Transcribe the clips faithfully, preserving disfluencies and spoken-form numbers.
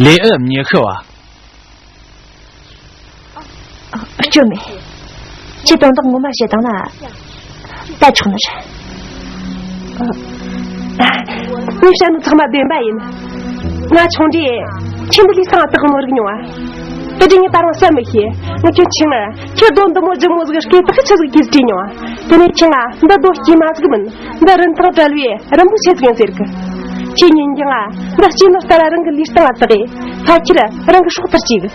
ལེའུ་ཉི་ཤུ་བ། སྐྱོན་མེད། ཁྱེད་དོན་དག་ངོ་མ་བཤད་བཏང་ན་ད་ཆོག་ནི་རེད། ངས་བཤད་ནོ་ཚང་མ་བདེན་པ་ཡིན། ང་ཆུང་དུས་ཁྱེད་འདི་ལས་སང་ཨ་ཏག་ནོར་གི་མྱོང་ཨ། དེ་དུས་ངས་ད་རུང་བསམ་མི་ཤེས། ངས་ཁྱོད་ཆུང་ཨ། ཁྱེད་རྡོ་འདི་མོ་ལྗིད་མོ་ཟིག་སྐེ་ཐག་ཆི་ཟིག་གིས་དྲིས་མྱོང་ཨ། དེ་ནས་ཁྱེད་ང་འདི་རྡོ་སྐྱེས་མ་ཟིག་མིན། འདི་རིན་ཐང་བྲལ་བའི་རིན་པོ་ཆེ་ཟིག་ཡིན་ཟེར་གི། ཁྱེད་ཉིན་རྒྱང་ཨ། འདི་སྐྱེས་ནོ་ལྟར་རང་གི་ལུས་སྟེང་ཨ་ཏག་གི། ཕ་ཁྱེར་རང་གི་སྲོག་ལྟར་གཅེས་གི།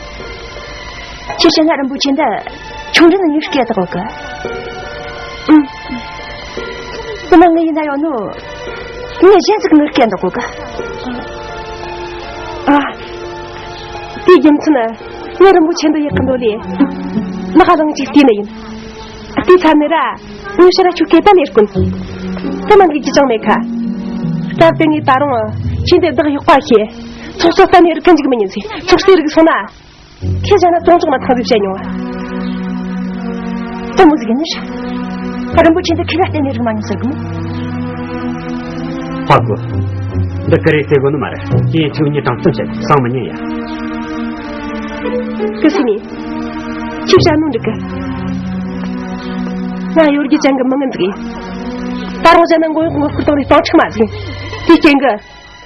ཁྱེད་ཤེས་ན་རིན་པོ་ཆེ་འདི་ཆུང་དུས་ནས་ངས་སྐྱེས་ཐག་གི། ཨུམ། དེ་ན་ངས་ཡིན་ན་ཡོང་ནོ། ངས་གཞན་ཟིག་ངས་སྐྱེས་འདུག་གི། ཨ། དེའི་རྒྱུ་མཚན་ནི་ངས་རིན་པོ་ཆེ་འདི་ཡག་གི་འདོད་ལས། ལག་ལང་ཅིག་བལྟས་ནི་ཡིན། དེའི་ཚབ་ནས་ར། ངས་ཕྱིར་ར་ཁྱོད་སྐད་ད་ལས་དཀོན། དེ་མ་འགྲིག་རྒྱུ་ཅང་མེད་ཁ། སྐབས་དེ་ངས་ད་རུང་ཁྱེད་འདི་བདག་ཡག་པ་ཤེས། ཚོགས་གཙོ་ལྟ་ནས་རིག་མཁན་ཅིག་མི་ཉན་ཟེར། ཚོགས་གཙོའི་རིག་སོང་ན། ཁྱེད་བྱས་ན་གཏོང་ཆོག་མ་ཐག་རིག་བྱས་མྱོང་བ། དེ་མོ་ཟིག་ཡིན་ནི་རེད། རིན་པོ་ཆེ་འདི་ཁྱེད་ལ་བརྟེན་ནས་རིག་མ་མྱོང་ཟེར་གི་མོ། ཧ་གོ། འདི་ཀི་རེད་ཟེར་གོ་ནི་མ་རེད། ཁྱེད་ཁྱོད་ཉིད་དྲང་བཙུན་བྱེད་སང་མི་ཉན་ཡ། ཀི་སི་ནི། ཁྱེད་བྱ་ནོ་འགྲིག་གི། ང་ཡོད་རྒྱུ་ཅན་གི་མི་ངན་ཟིག་ཡིན། ད་རུང་བྱས་ན་མགོ་གཡོག་མགོ་སྐོར་བཏང་ནས་སྟོང་ཕྲུག་མ་ཟིག་ཡིན། དེའི་རྐྱེན་གི།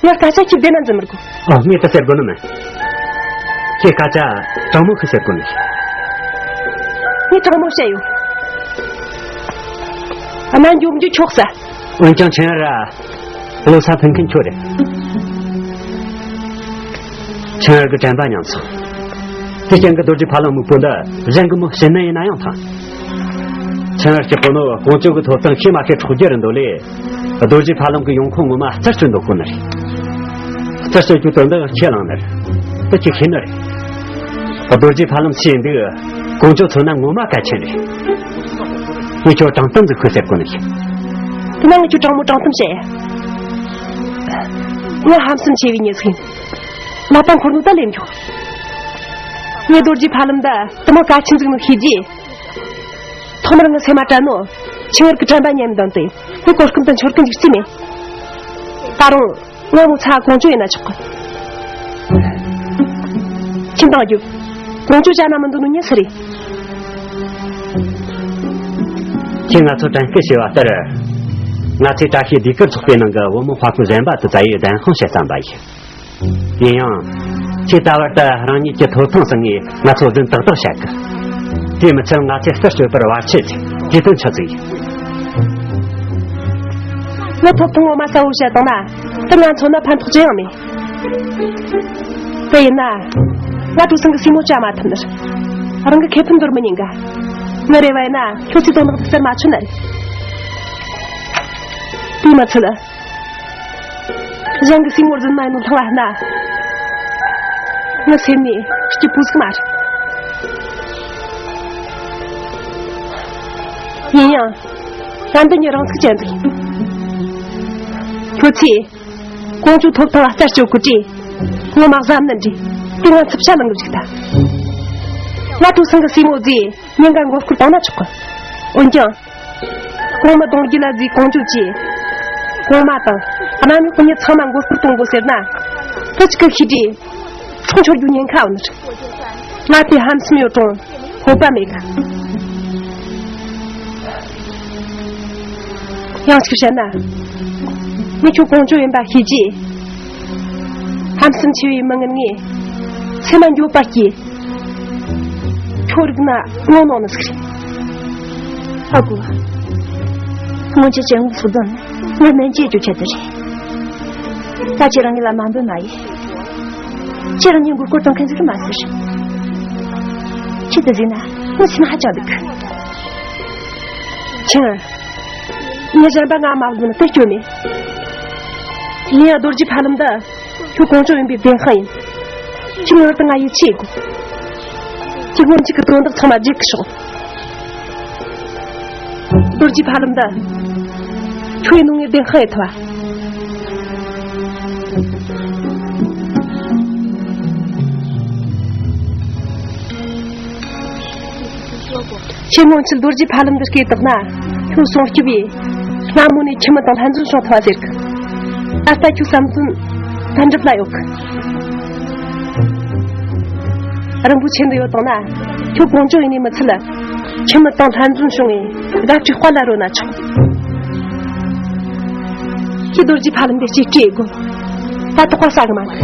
ང་སྐད་ཆ་ཁྱེད་བདེན་ན་འཛིན་མི་དགོས། ཨ། ངས་ད་ཟེར་དགོས་ནི་མིན། ཁྱེད་སྐད་ཆ་དྲང་མོ་ཁི་ཟེར་དགོས་ནི། ངས་དྲང་མོ་བཤད་ཡོད། ཨ་ན་འཇོག་འཇུག་ཆོག་ས། འོན་ཀྱང་ཆེན་ར། བློ་ས་ཕན་མཁན་ཁྱོད་རེད། ཆེན་ར་གི་དྲན་པ་ཉམས་སོང་། དེ་ཅན་གི་རྡོ་རྗེ་ཕ་ལམ་སྨུག་པོ་འདི་གཞན་གི་མོ་ཕྱི་ནད་ཡིན་ན་ཡང་ཐང་། ཆེན་ར་སྐྱིད་པོ་ནོ་ཀོང་ཇོ་གི་ཐོབ་ཐང་ཤེས་མ་ཤེས་འཕྲོག་རྒྱུ་རེད་འདོད་ལས། རྡོ་རྗེ་ཕ་ལམ་གྱི་ཡོང་ཁུངས་ངོ་མ་རྩད་གཅོད་འདོད་ཁོ་ནི་རེད། རྩད་གཅོད་རྒྱུ་དོན་དག་ཁས་བླངས་ནི་རེད། དེ་ཁྱེད་ཤེས་ནི་རེད། རྡོ་རྗེ་ཕ་ལམ་སུ་ཡིན་འདུག་ཀོང་ཇོ་མཚོན་ན་ངོ་མ་གལ་ཆེན་རེད། ངས་ཁྱོད་དྲང་གཏམ་ཟིག་ཤོད་ཟེར་གོ་ནི་ཞིག་དེ་ན་ངས་ཁྱོད་དྲང་མོ་དྲང་གཏམ་བཤད་ཡ། ངས་ཧམ་སེམས་ཆེ་བའི་མྱི་ཟིག་ཡིན། ལག་པ་འཁོར་ནོ་ད་ལེན་མགྱོགས། ངས་རྡོ་རྗེ་ཕ་ལམ་ད་དེ་མོ་གལ་ཆེན་ཟིག་ནོ་ཤེས་རྗེས། ཐོག་མར་ངའི་སེམས་མ་དྲན་ནོ། ཆེ་བར་གི་དྲན་པ་ཉམས་དང་དེ། ངའི་གོ་སྐབས་དང་འཆོར་གི་འཇིག་རྩིས་མེད། ད་རུང་ང་མོ་ཚ་ཀོང་ཇོ་ཡིན་ན་ཆོག་གི། ཁྱིམ་དང་རྒྱུ། ཀོང་ཇོ་བྱ་ན་མི་འདུག་ནོ་མྱི་སུ་རེད། ཁྱེད་ང་ཚོ་དྲན་སྐུལ་བྱས་པ་ལྟར། ང་ཚོས་བཀྲ་ཤིས་ཟློས་གར་ཚོགས་པའི་ནང་གི་བུ་མོ་དཔའ་རྒོད་གཞན་པ་དེ་ད་ཡི་བདེན་དཔང་བྱེད་བསམ་པ་ཡིན། ཡིན་ཡང་། ཁྱེད་ད་བར་དུ་རང་ཉིད་ཀྱི་ཐོབ་ཐང་སང་ངས་ང་ཚོ་བདུན་ཏག་ཏག་བཤད་གི། དེ་མི་ཚད་ང་ཚོས་རྩད་གཅོད་པར་བར་ཆད་ཅིག་དེ་དོན་ཆི་ཟིག་ཡིན། ངའི་ཐོབ་ཐང་ངོ་མ་གསལ་བོ་བཤད་བཏང་ན་དེ་ང་མཚོན་ན་ཕན་ཐོགས་ཅི་ཡང་མེད། དེ་ཡིན་ན། ང་གྲོ་སེང་གི་སྲས་མོ་བྱ་མ་ཐུབ་ནི་རེད། རང་གི་ཁེ་ཕན་འདོར་མི་ཉན་ག་ངའི་རེ་བ་ཡིན་ན་ཁྱོད་ཚོས་དོན་དག་དེ་སེལ་མ་ཆོག་ནི་རེད། དེ་མི་ཚད། གཞན་གྱི་སྲས་མོར་འཛིན་མ་ཡིན་ནོ་ལྷང་ང་ན། ངའི་སེམས་ནས་སྐྱིད་པོ་ཟིག་མ་རེད། ཡིན་ཡང་། ང་འདི་ཉིད་རང་ཚུགས་ཅན་ཟིག་ཡིན། ཁྱོད་ཚོས་ཀོང་ཇོའི་ཐོབ་ཐང་ལ་རྩད་གཅོད་དགོས་ཀྱི། ངོ་མ་བཟའ་ནི་འདྲ། དེ་ང་ཚབ་ཆ་ལངས་གི་བཞག་ད། ང་གྲོ་སེང་གི་སྲས་མོ་ཟིག་ཉེན་ཁ་མགོ་སྐོར་བཏང་ན་ཆོག་གི། འོན་ཀྱང་། གོང་མ་གདུང་རྒྱུད་ལ་ཟིག་ཀོང་ཇོ་བྱས། གོང་མ་དང་། གནམ་མི་སྤུན་ཉེ་ཚང་མ་མགོ་སྐོར་གཏོང་དགོས་ཟེར་ན། ད་ཅི་གི་ཤི་དྲི། ཚོང་འཆོར་རྒྱུ་ཉེན་ཁ་འོ་ནི་རེད། ང་དེ་ཧམ་སེམས་ཡོད་རུང་ཕོད་པ་མེད་ག་ཡང་གཅིག་བཤད་ན། ངས་ཁྱོད་ཀོང་ཇོ་ཡིན་པ་ཤེས་རྗེས། ཧམ་སེམས་ཆེ་བའི་མི་ངན་ངས་སེམས་མ་འགྱོད་པ་སྐྱེས། ཁྱོད་རིག་ན་ངོ་ནོ་ནི་ཟིག་རེད། ཨ་ཁུ། སྔོན་ཆད་ཅན་ངུ་ཚུགས་དོན་ང་སྨན་བཅོས་རྒྱུ་ཆེད་དུ་རེད། ད་ཁྱེད་རང་ཉིད་ལ་མ་འདོད་མ་ཡིན། ཁྱེད་རང་ཉིད་མགོ་སྐོར་གཏོང་མཁན་ཟིག་མ་ཟེར། ཁྱེད་དེ་ཟིག་ན་ངའི་སེམས་ཧ་ཅང་སྡུག་གི། ཆང་། ངས་གཞན་པ་ང་མ་བཟུང་དེ་སྐྱོན་མེད། ཡིན་ཡང་རྡོ་རྗེ་ཕ་ལམ་འདི་ཁྱོད་ཀོང་ཇོ་ཡིན་པའི་བདེན་དཔང་ཡིན། ཁྱོད་ངེས་པར་དུ་ང་ཡིད་ཆེས་དགོས། ཁྱེད་སྔོན་ཆད་ཀྱི་དོན་དག་ཚང་མ་བརྗེད་གི་ཤོག་རྡོ་རྗེ་ཕ་ལམ་འདི་ཁྱོད་ཡིན་ནོ་ངས་བདེན་དཔང་ཡིན་ཐུབ་བ། ཁྱེད་སྔོན་ཆད་རྡོ་རྗེ་ཕ་ལམ་འདི་སྐད་བཏགས་ན་ཁྱོད་སྲུང་སྐྱོབ་ཡིན། སྔ་མོ་ནས་ཁྱིམ་མི་དང་ལྷན་འཛོམས་བྱུང་ཐུབ་བ་ཟེར་གི། ད་ལྟ་ཁྱོད་བསམ་ཚུལ་ད་འགྲུབ་ལ་ཡོད་གི། རིན་པོ་ཆེ་འདི་ཡོད་དང་ན་ཁྱོད་གོང་ཅོ་ཡིན་ནི་མི་ཚད་ལ་ཁྱིམ་མི་དང་ལྷན་འཛོམས་བྱུང་བའི་དགའ་སྤྲོའི་དཔལ་ལ་རོལ་ན་ཆོག་ཁྱེད་རྡོ་རྗེ་ཕ་ལམ་འདི་གཅིག་སྤྲད་དགོས། ད་དོགས་པ་ཟ་གི་མ་འདུག་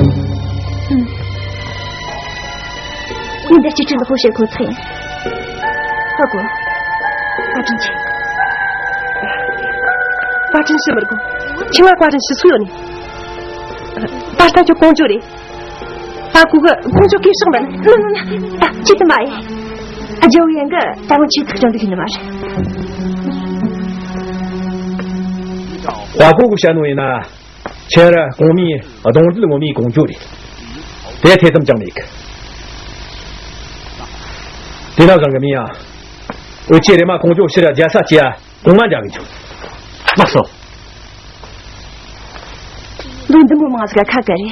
ངས་འདི་གཅིག་སྤྲད་ལ་ཁོ་བཤད་ཁོ་ཐག་ཡིན། ཧ་གོ། བཀའ་དྲིན་ཆེ། བཀའ་དྲིན་ཞུ་མི་དགོས། ཁྱེད་ང་བཀའ་དྲིན་ཞུ་སུ་ཡོད་ནི། ད་ལྟ་ཁྱོད་གོང་ཅོ་རེད། ད་ཁོ་གི་ཁོང་ཅོ་སྐད་སྲོག་མེད། ན་ན་ན། ཨ་ཅི་དུ་མ་ཡེ། ཨ་ཇོ་ཡན་གི་ད་རུང་ཆེ་ཐག་ཅང་འདུག་ཡིན་ནི་མ་རེད། ཧ་གོ་གི་བཤད་ནོ་ཡིན་ན། ཁྱེད་ར་གོང་མའི་གདུང་རྒྱུད་ངོ་མའི་གོང་ཅོ་རེད། དེ་ཐེ་ཚོམ་ཅང་མེད་གི། དེ་ན་བཟང་གི་མིན་ཡ། འུ་ཅི་རེ་མ་གོང་ཅོ་ཕྱིར་རྒྱལ་ས་སྐྱེ་ཡ། གོང་མ་འདྲ་གི་འཇུག་ལགས་སོ། ལོ་འདི་མོ་མང་ཟིག་ཁ་ཁ་རེད།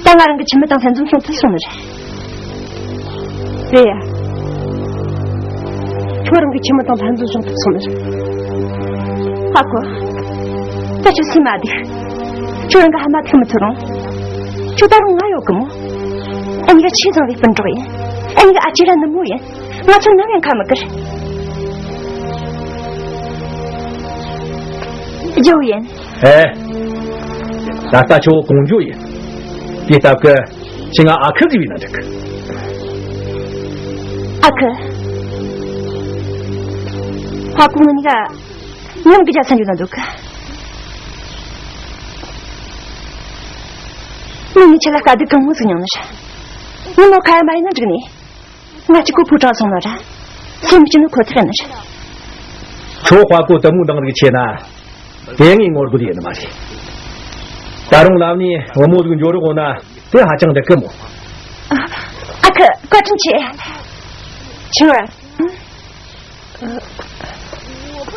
ད་ང་རང་གི་ཁྱིམ་མི་དང་ལྷན་འཛོམས་བྱུང་ཐུབ་སོང་ནི་རེད། རེད་ཡ། ཁྱོད་རང་གི་ཁྱིམ་མི་དང་ལྷན་འཛོམས་བྱུང་ཐུབ་སོང་ནི་རེད། ཧ་གོ། ད་ཁྱོད་སེམས་མ་སྡུག་ཁྱོད་རང་གི་ཕ་མ་ཐུག་མི་ཐུབ་རུང་། ཁྱོད་ད་རུང་ང་ཡོད་གི་མོ། ཨ་ནི་ཆེས་བཟང་བའི་སྤུན་གྲོགས་ཡིན། ཨ་ནི་ཨ་ཅེ་ར་ནུ་མོ་ཡིན། ང་ཚོ་ནམ་ཡང་ཁ་མི་བཀར། ཇོ་ཡན། ཨེ། ད་ལྟ་ཁྱོད་གོང་ཇོ་ཡིན། དེ་སྟབས་ཀྱིས་ཁྱེད་ང་ཨ་ཁུ་ཟེར་བས་ན་འགྲིག་ཨ་ཁུ། ཧ་གོ་ངི་ག་མཉམ་གི་རྒྱ་ཚ་འཇུ་ན་འདུག་ངི་ནི་ཁྱེད་ལ་དཀའ་སྡུག་གང་མོ་ཟིག་མྱོང་ནི་རེད། ངི་མོ་ཁ་ཡ་མ་ཡིན་ན་འགྲིག་ནི། ང་གཅིག་པུ་ཕོ་བྲང་སོང་ན་ར། སེམས་སྐྱིད་ནི་ཁོ་ཐག་ཡིན་ནི་རེད། ཁྱོད་དཔའ་བོ་དུ་མོ་འདང་རིགས་ཆེ་ན། དེ་ངའི་ངོ་རྒོལ་ཡིན་ནི་མ་རེད། ད་རུང་ལམ་ནས་བུ་མོ་ཟིག་འཇོག་རོགས་འོང་ན་དེ་ཧ་ཅང་འགྲིག་གི་མོ། ཨ་ཁུ་བཀའ་དྲིན་ཆེ། ཆིང་ར།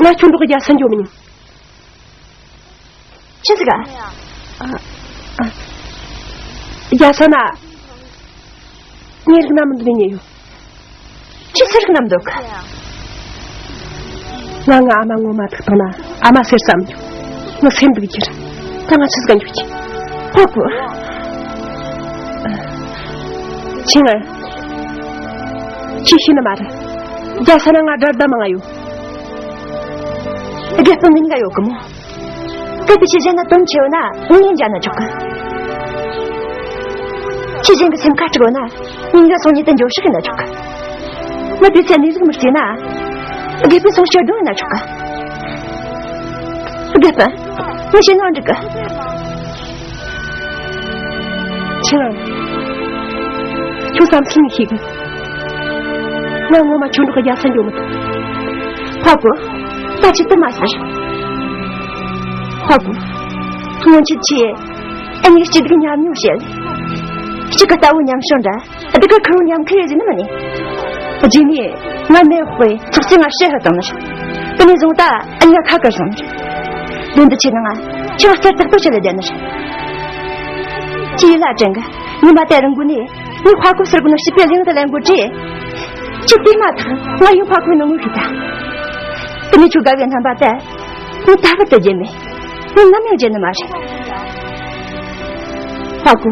ང་ཁྱོད་འགྲོགས་རྒྱལ་ས་འཇོག་མི་ཉན། ཆི་ཟིག་ག་རྒྱལ་ས་ན། ངའི་རིགས་ན་མི་འདུག་ནས་ཉེ་ཡོད། ཁྱེད་ཚེ་རིག་ནམ་འདུག་ང་ང་ཨ་མ་ངོ་མ་ཐུག་བཏང་ན་ཨ་མ་ཟེར་བསམ་རྒྱུ། ང་སེམས་སྡུག་གྱིར། ད་ང་ཆི་ཟིག་ག་འཇུག་གྱི། ཧོ་གོ། ཆི་ང་། ཆི་ཤི་ནི་མ་རེད། རྒྱལ་ས་ན་ང་དགྲ་ཟླ་མང་ང་ཡོད། དགེ་སྤུན་མིན་ག་ཡོད་གི་མོ། སྐད་དུ་ཆི་བྱས་ན་དོན་ཆེ་བ་ན་ངས་འཇགས་ན་ཆོག་གི། ཆི་བྱས་གི་སེམས་ཁ་དཀྲུག་བ་ན་ངས་ང་སོང་ཉིད་དུ་འགྱོ་ཤི་གི་ན་ཆོག་གི། ང་དུས་ཚོད་ནས་ཟིག་མི་སྐྱེ་ན། དགེ་སྤུན་སོང་ཤོར་འགྲོ་ན་ཆོག་གི། དགེ་སྤུན། ངས་བཤད་ན་འགྲིག་གི། ཆི་ང་། ཁྱོད་བསམ་ཚུལ་ནས་ཤེས་གི། ང་ངོ་མ་ཁྱོད་འགྲོགས་རྒྱལ་ས་འགྱོ་མི་ཐུབ། ཧ་གོ། ད་ཅི་ཏི་མ་ཟེར། ཧ་གོ། སྔོན་ཆད་ཆེ། ཨ་ནི་སྐྱིད་སྡུག་མཉམ་མྱོང་བྱེད། གཅིག་གི་ལྟ་བུ་མཉམ་བྱུང་འདྲ། སྡུག་གི་ཁུར་བོ་མཉམ་ཁུར་ཡོད་ཟེར་ནི་མིན་ནི། རྗེས་ནས་ང་མེད་དཔེ་ཚོགས་སུ་ང་ཕྱིར་ཧ་བཏང་ནི། དེ་ནས་བཟུང་ད་ཨ་ནི་ང་ཁ་བཀར་སོང་ནི། དོན་དུ་ཆེ་ན་ང་ཁྱོད་ང་རྩར་དག་པོ་བྱེད་ལ་བསྡད་ནི། ཅི་ཡིན་ལ་དྲན་གི། ཉི་མ་དེ་རིང་དགོས་ནི། ངས་ཧ་གོ་ཟེར་གོ་ནོ་སྤྱི་པའི་གླིང་དུ་ལེན་དགོས་ཀྱི། ཅི་དེ་མ་ཐག་ང་ཡང་ཧ་གོའི་ནང་ངོས་ཤིག་ད། དེ་ནས་ཁྱོད་དགའ་བའི་རྣམ་པ་དེ། ངས་ད་བར་དུ་བརྗེད་མེད། ངས་ནམ་ཡང་བརྗེད་ནི་མ་རེད། ཧ་གོ།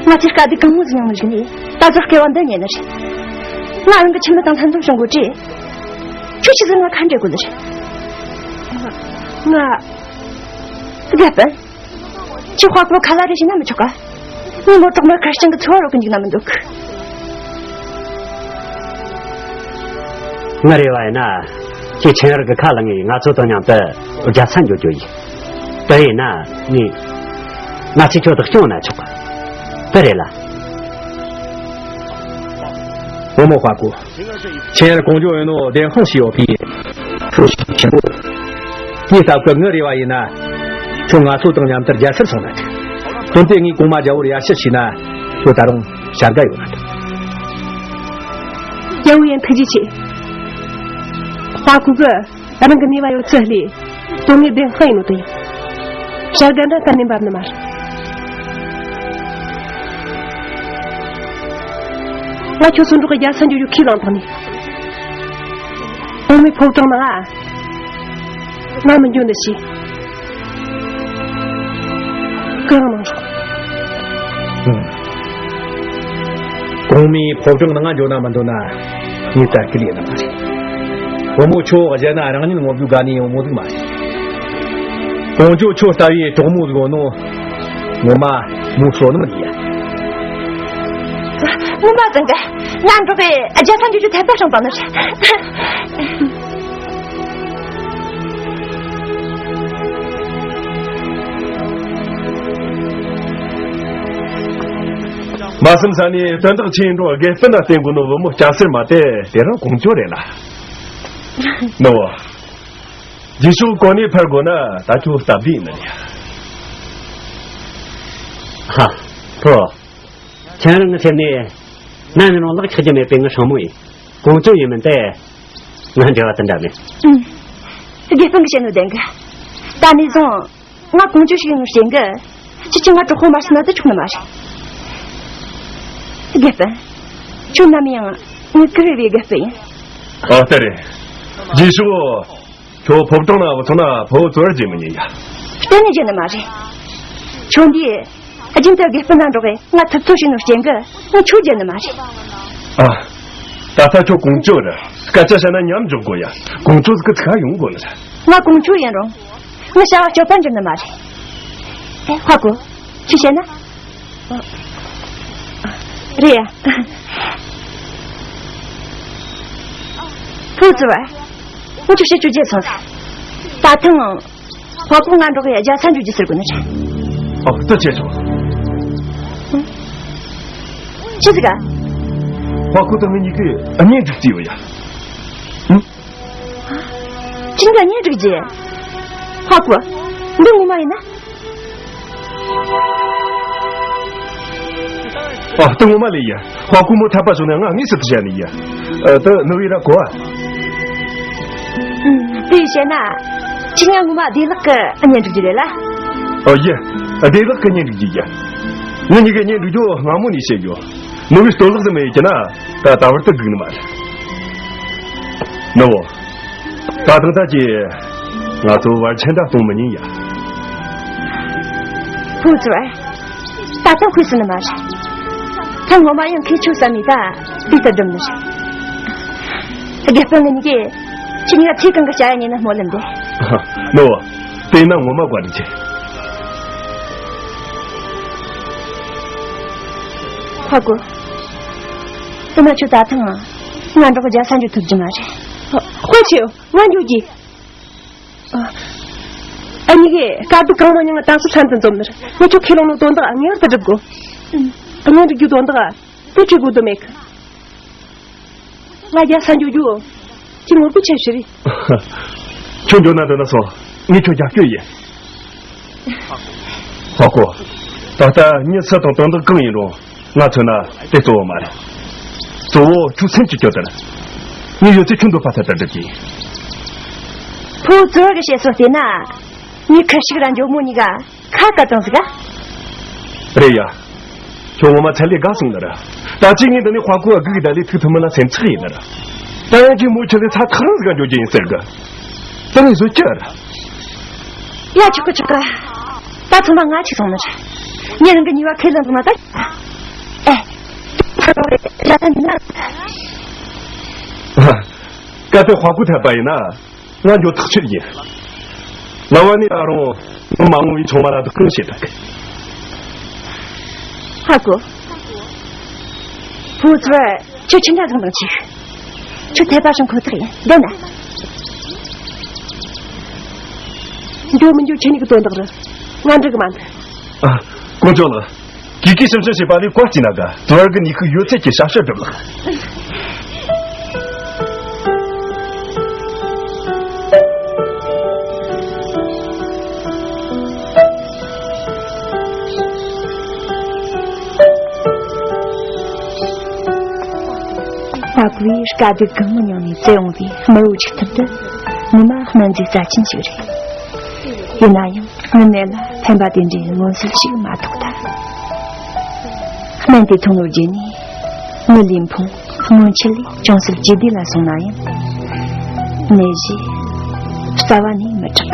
ང་ཚོས་དཀའ་སྡུག་གང་མོ་ཟིག་མྱངས་ནི་ཟིག་ནས་ད་གཟོད་སྐལ་བ་འདི་རྙེད་ནི་རེད། ང་རང་གི་ཁྱིམ་མི་དང་ལྷན་འཛོམས་བྱུང་དགོས་ཀྱི། ཁྱོད་ཆི་ཟིག་ང་ཁ་འབྲལ་དགོས་ནི་རེད། ང་། དགེ་སྤུན། ཁྱོད་དཔའ་བོ་ཁ་ལ་རེ་ཞིག་ན་མི་ཆོག་ག་ངས་མོ་གྲོག་མ་ཁར་ཤང་གི་འཚོ་བ་རོལ་གི་འཇུག་ན་མི་འདུག་ངའི་རེ་བ་ཡིན་ན། ཁྱེད་ཆེན་རིགས་ཀྱི་ཁ་ལ་ངས་ང་ཚོ་དང་མཉམ་དུ་རྒྱལ་ས་འགྱོ་རྒྱུ་ཡིན། དེ་ཡིན་ན་ངས། ང་ཚོས་ཁྱོད་དུ་སྐྱོང་ན་ཆོག་ག་དེ་རེད་ལ། བུ་མོ་དཔའ་བོ། ཁྱེད་གོང་ཇོ་ཡིན་ནོ་བདེན་དཔང་ཞིག་ཡོད་པས། ཁྱོད་ཞིག་ཆེན་པོ། དེའི་སྟབས་ཀྱིས་ངའི་རེ་བ་ཡིན་ན། ཁྱོད་ང་ཚོ་དང་མཉམ་དུ་རྒྱལ་སར་སོང་ན་འགྲིག་དོན་དེ་ངས་གོང་མ་རྒྱལ་བོར་ཡར་ཞུ་བྱས་ན། ཁྱོད་ད་རུང་བྱ་དགའ་ཡོད་ན་འགྲིག་རྒྱལ་བོ་ཡིན་ཐུགས་རྗེ་ཆེ། དཔའ་བོ་གིས། རང་གི་ནུས་པ་ཡོད་ཚད་ལས། དོན་ངའི་བདེན་དཔང་ཡིན་ནོ་དེ་ཡིན། བྱ་དགའ་འདྲ་གཏན་ནས་འབབ་ནི་མ་རེད། ང་ཁྱོད་ཚོ་འགྲོགས་རྒྱལ་ས་འགྱོ་རྒྱུ་ཁས་བླངས་བཏང་ནས། འོ་མའི་ཕོ་བྲང་ནང་ང་། ང་མི་འགྱོ་འདི་ཞིག་ཁོང་མོའི་ཕོ་བྲང་ནང་འགྱོ་ན་མི་འདོད་ན་ངས་ད་སྐུལ་ཡིན་ནི་མ་རེད། བུ་མོ་ཁྱོད་གཞན་ན་རང་ཉིད་ངོ་བོ་དགའ་ནི་ཡོང་མོ་ཟིག་མ་རེད། ཀོང་ཇོ་ཁྱོད་ལྟ་བུའི་གྲོགས་མོ་ཟིག་ཡོད་ནོ་ངོ་མ་མོ་བསོད་ནམས་ཡིན་ཡ། ངོ་མ་ཟིག་གི་ང་འགྲོགས་གི་རྒྱལ་ས་འགྱོ་རྒྱུ་ཐད་པ་སྲང་བཏང་ནི་རེད། མ་བསམ་ས་ནས་དོན་དག་ཆེན་འགྲོ་དགེ་སྤུན་ལ་བརྟེན་དགོས་ནོ་བུ་མོ་སྐྱ་སེར་མ་དེ་དེ་རང་ཀོང་ཇོ་རེད་ལ། ནོ། རྗེས་ཕྱོགས་གོ་གནས་འཕེར་དགོས་ན་ད་ཁྱོད་སྟབས་བདེ་ཡིན་ནི་རེད། ཧ། ཕོ། ཁྱེད་རང་ངི་སེམས་ནས་ན་ནི་རང་ལག་ཆགས་ཀྱི་མེད་པའི་ངི་སྲིང་མོ་ཡིན། ཀོང་ཇོ་ཡིན་མིན་དེ་ང་འབྲེལ་བ་དེ་འདྲ་མེད། ཨུམ། དགེ་སྤུན་གྱིས་བཤད་ནོ་བདེན་གི། ད་ནས་བཟུང་ང་ཀོང་ཇོ་ཞིག་ཡིན་ནོ་རྐྱེན་གྱིས་ཁྱེད་ཀྱིས་ང་གྲོགས་པོ་མ་བྱས་ན་དེ་ཆོག་ནི་མ་རེད། དགེ་སྤུན། ཁྱོད་ནམ་ཡང་ངའི་ཀུ་རེ་བའི་དགེ་སྤུན་ཡིན། ཨ་ལྟ་རེད། རྗེས་ཕྱོགས། ཁྱོད་ཕོ་བྲང་ན་བུད་ཐོན་ན་ཕུ་བོ་ཙོར་བརྗེད་མི་ཉན་ཡ། གཏན་ནས་བརྗེད་ནི་མ་རེད། ཁྱོད་འདིས་རྒྱུན་དུ་དགེ་སྤུན་ན་འགྲོགས་གི་ང་ཐུབ་ཚོད་བྱས་ནོ་རྐྱེན་གྱིས་ངས་ཁྱོད་བརྗེད་ནི་མ་རེད། ཨ། ད་ལྟ་ཁྱོད་ཀོང་ཇོ་རེད། སྐད་ཆ་བཤད་ན་མཉམ་འཇོག་དགོས་ཡ། ཀོང་ཇོ་ཟིག་གི་ཚིག་ཡོང་དགོས་ནི་རེད། ང་ཀོང་ཇོ་ཡིན་རུང་། ངའི་བྱ་བ་སྤྱོད་པར་འགྱུར་ནི་མ་རེད། ཨེ། ཧ་གོ། ཁྱོས་བཤད་ན། རེད་ཡ། ཕུ་བོ་ཙོར་བ། ངས་ཁྱོད་བཤད་རྒྱུ་བརྗེད་སོང་ཟིག་ད་ཐེངས་ཧ་གོ་ང་འགྲོགས་གི་རྒྱལ་ས་འགྱོ་རྒྱུ་ཟེར་གོ་ནི་རེད། ཨ། ད་བྱས་ཆོག་ཆི་ཟིག་ག་ཧ་གོ་དང་ངེད་གཉིས་ཀྱིས་གཉེན་སྒྲིག་རྩིས་ཡོད་ཡ། ཨང་། ཁྱེད་གཉིས་ཀ་གཉེན་སྒྲིག་རྒྱུ། ཧ་གོ། འདི་ངོ་མ་ཡིན་ན། ཨ། ད་ངོ་མ་ལོས་ཡིན། ཧ་གོ་མོ་འཐད་པ་བྱུང་ན་ང་དངོས་སུ་དེ་བྱས་ནི་ཡིན། ཨ། ད་ནུ་བོས་ར་གོ་ཨ། ཨུམ། དེ་བཤད་ན། ཁྱེད་གཉིས་ཀ་ངོ་མ་བདེ་ལེགས་ཀྱི་གཉེན་སྒྲིག་རྒྱུ་རེད་ལ། ཨོ་ཡ། བདེ་ལེགས་ཀྱི་གཉེན་སྒྲིག་རྒྱུ་ཡིན། ངེད་གཉིས་ཀའི་གཉེན་སྒྲིག་རྒྱུ་སྔ་མོ་ནས་བཤད་ཡོད། ནུ་བོས་གཏོར་བརླག་ཟིག་མེད་ཀྱི་ན་ད་ད་བར་དུ་སྒུག་ནི་མ་རེད། ནུ་བོ། ད་ཐེངས་ད་ཀྱི་ང་ཚོ་བར་ཆད་འདྲ་གཏོང་མི་ཉན་ཡ། ཕུ་བོ་ཙོར་བ། ད་ཐེངས་ཁུལ་སོང་ནི་མ་རེད། ཐེངས་སྔོན་མ་ཡང་ཁོས་ཁྱོད་བསམ་ནས་ད་དེ་ལྟར་སྒྲུབ་ནི་རེད། དགེ་སྤུན་ངེད་གཉིས་ཀས་ཁྱེད་གཉིས་ཀ་ཚེ་གང་གི་བྱ་ཡ་ཉན་ན་སྨོན་ལམ་འདེབས། ནུ་བོ། དེས་ན་ངོ་མ་བཀའ་དྲིན་ཆེ། ཧ་གོ། དེ་ན་ཁྱོད་ད་ཐེངས་ང་འགྲོགས་རྒྱལ་ས་འགྱོ་ཐུབ་རྒྱུ་མ་རེད། དཔེ་ཆེ་ཡོ། ང་འགྱོ་རྒྱུ། ཨ། ཨ་ནི་གི་དཀའ་སྡུག་གང་མང་མྱངས་ད་སུ་ཚན་དུ་འཛོམས་ནི་རེད། ངས་ཁྱོད་ཁས་བླངས་ནོ་དོན་དག་ངེས་པར་དུ་སྒྲུབ་དགོས། ཨ། གཉེན་སྒྲིག་རྒྱུ་དོན་དག་དེ་བྲི་དགོས་དོན་མེད་གི། ང་རྒྱལ་ས་འགྱོ་རྒྱུ། ཁྱེད་ངོ་རྒོལ་ཆེ་ཞིག་རེད། ཁྱོད་འགྱོ་ན་འདོད་ན་སོང་། ངས་ཁྱོད་རྒྱབ་སྐྱོར་ཡིན། ཧ་གོ། ད་ལྟ་མྱི་སུ་དང་དོན་དག་གང་ཡིན་རུང་ང་མཚོན་ན་དེ་གཙོ་བོ་མ་རེད། གཙོ་བོ་ཁྱོད་སེམས་ཀྱི་སྐྱོ་དེ་རེད། ངས་ཡོད་ཚད་ཁྱོད་འདོད་པ་ལྟར་དུ་སྒྲུབ་ཀྱི་ཡིན། ཕུ་བོ་ཙོར་བ་གི་བཤད་སྲོལ་བལྟས་ན། ངས་ཁུ་ཤིག་ར་འཇོལ་མོ་གཉིས་ཀ་ཁ་བཀལ་བཏང་ཟིག་ག་རེད་ཡ། ཁྱོད་ངོ་མ་ཚད་ལས་དགའ་སོང་ནི་རེད། ད་ཅི་ངས་འདི་ནས་དཔའ་རྒོད་སྒུག་བསྡད་ལས་ཐུག་ཐུབ་མིན་ན་སེམས་ཚེགས་ཡིན་ནི་རེད། ད་ཡང་ཁྱོད་མོ་ཁྱོད་ལས་ཚ་ཐག་རིང་ཟིག་ག་འགྱོ་རྒྱུ་ཡིན་ཟེར་གི། ད་ངས་བཟོད་ཀྱི་རེད། ཡ། ཆོག་གི་ཆོག་གི། ད་ཚང་མ་ང་ཆིག་སོང་ནི་རེད། ངས་རང་གི་ཉེས་པ་ཁས་ལེན་བཏང་ན་ད། ཨེ། ད་རང་རེད་ལ་ད་ནི་ན། སྐབས་དེར་དཔའ་རྒོད་འཐད་པ་ཡིན་ན། ང་འགྱོ་ཐག་ཆོད་ཡིན། ལམ་བར་ནས་ད་རུང་མ་འོངས་པའི་ཆུང་མ་ལ་སྡུག་སྐུལ་བྱེད་དགོས། ཧ་གོ། ཕུ་བོ་ཚོར་ཁྱོད་ཕྱི་འདྲ་བཟང་དང་ཆེ། ཁྱོད་འཐད་པ་བྱུང་ཁོ་ཐག་ཡིན་བསྡད་ན། འགྱོ་མི་འགྱོ་ཁྱེད་གཉིས་ཀྱི་དོན་དག་རེད། ང་འགྲིག་གི་མ་འདུག་ཨ། ཀོང་ཇོ་ལགས། གུས་གུས་ཞུམ་ཞུམ་བྱེད་པ་ལས་བཀའ་བརྩིས་ན་དགའ། ཙོར་བ་གི་ནུས་ཤུགས་ཡོད་ཚད་ཀྱིས་ཞབས་ཞུ་སྒྲུབ་ལགས། ཕ་གུའི་དཀའ་སྡུག་གང་མང་མྱངས་ནས་བཙལ་འོང་བའི་དམར་བོ་ཆིག་ཐུབ་དེ་ངོ་མ་སྨན་རྫས་རྩ་ཆེན་ཞིག་རེད། ཡིན་ན་ཡང་། ངི་ནད་ལ་ཕན་པ་དེ་འདྲའི་མངོན་གསལ་ཞིག་མ་ཐོགས་ཐལ། སྨན་དེ་འཐུང་ངོ་རྗེས་ནས་ངི་ལུས་ཕུང་སྔོན་ཆད་ལས་ཅུང་ཟད་ལྗིད་ལྡན་ལ་སོང་ན་ཡང་། ནད་གཞི་རྩ་བ་ནས་མི་དྲག་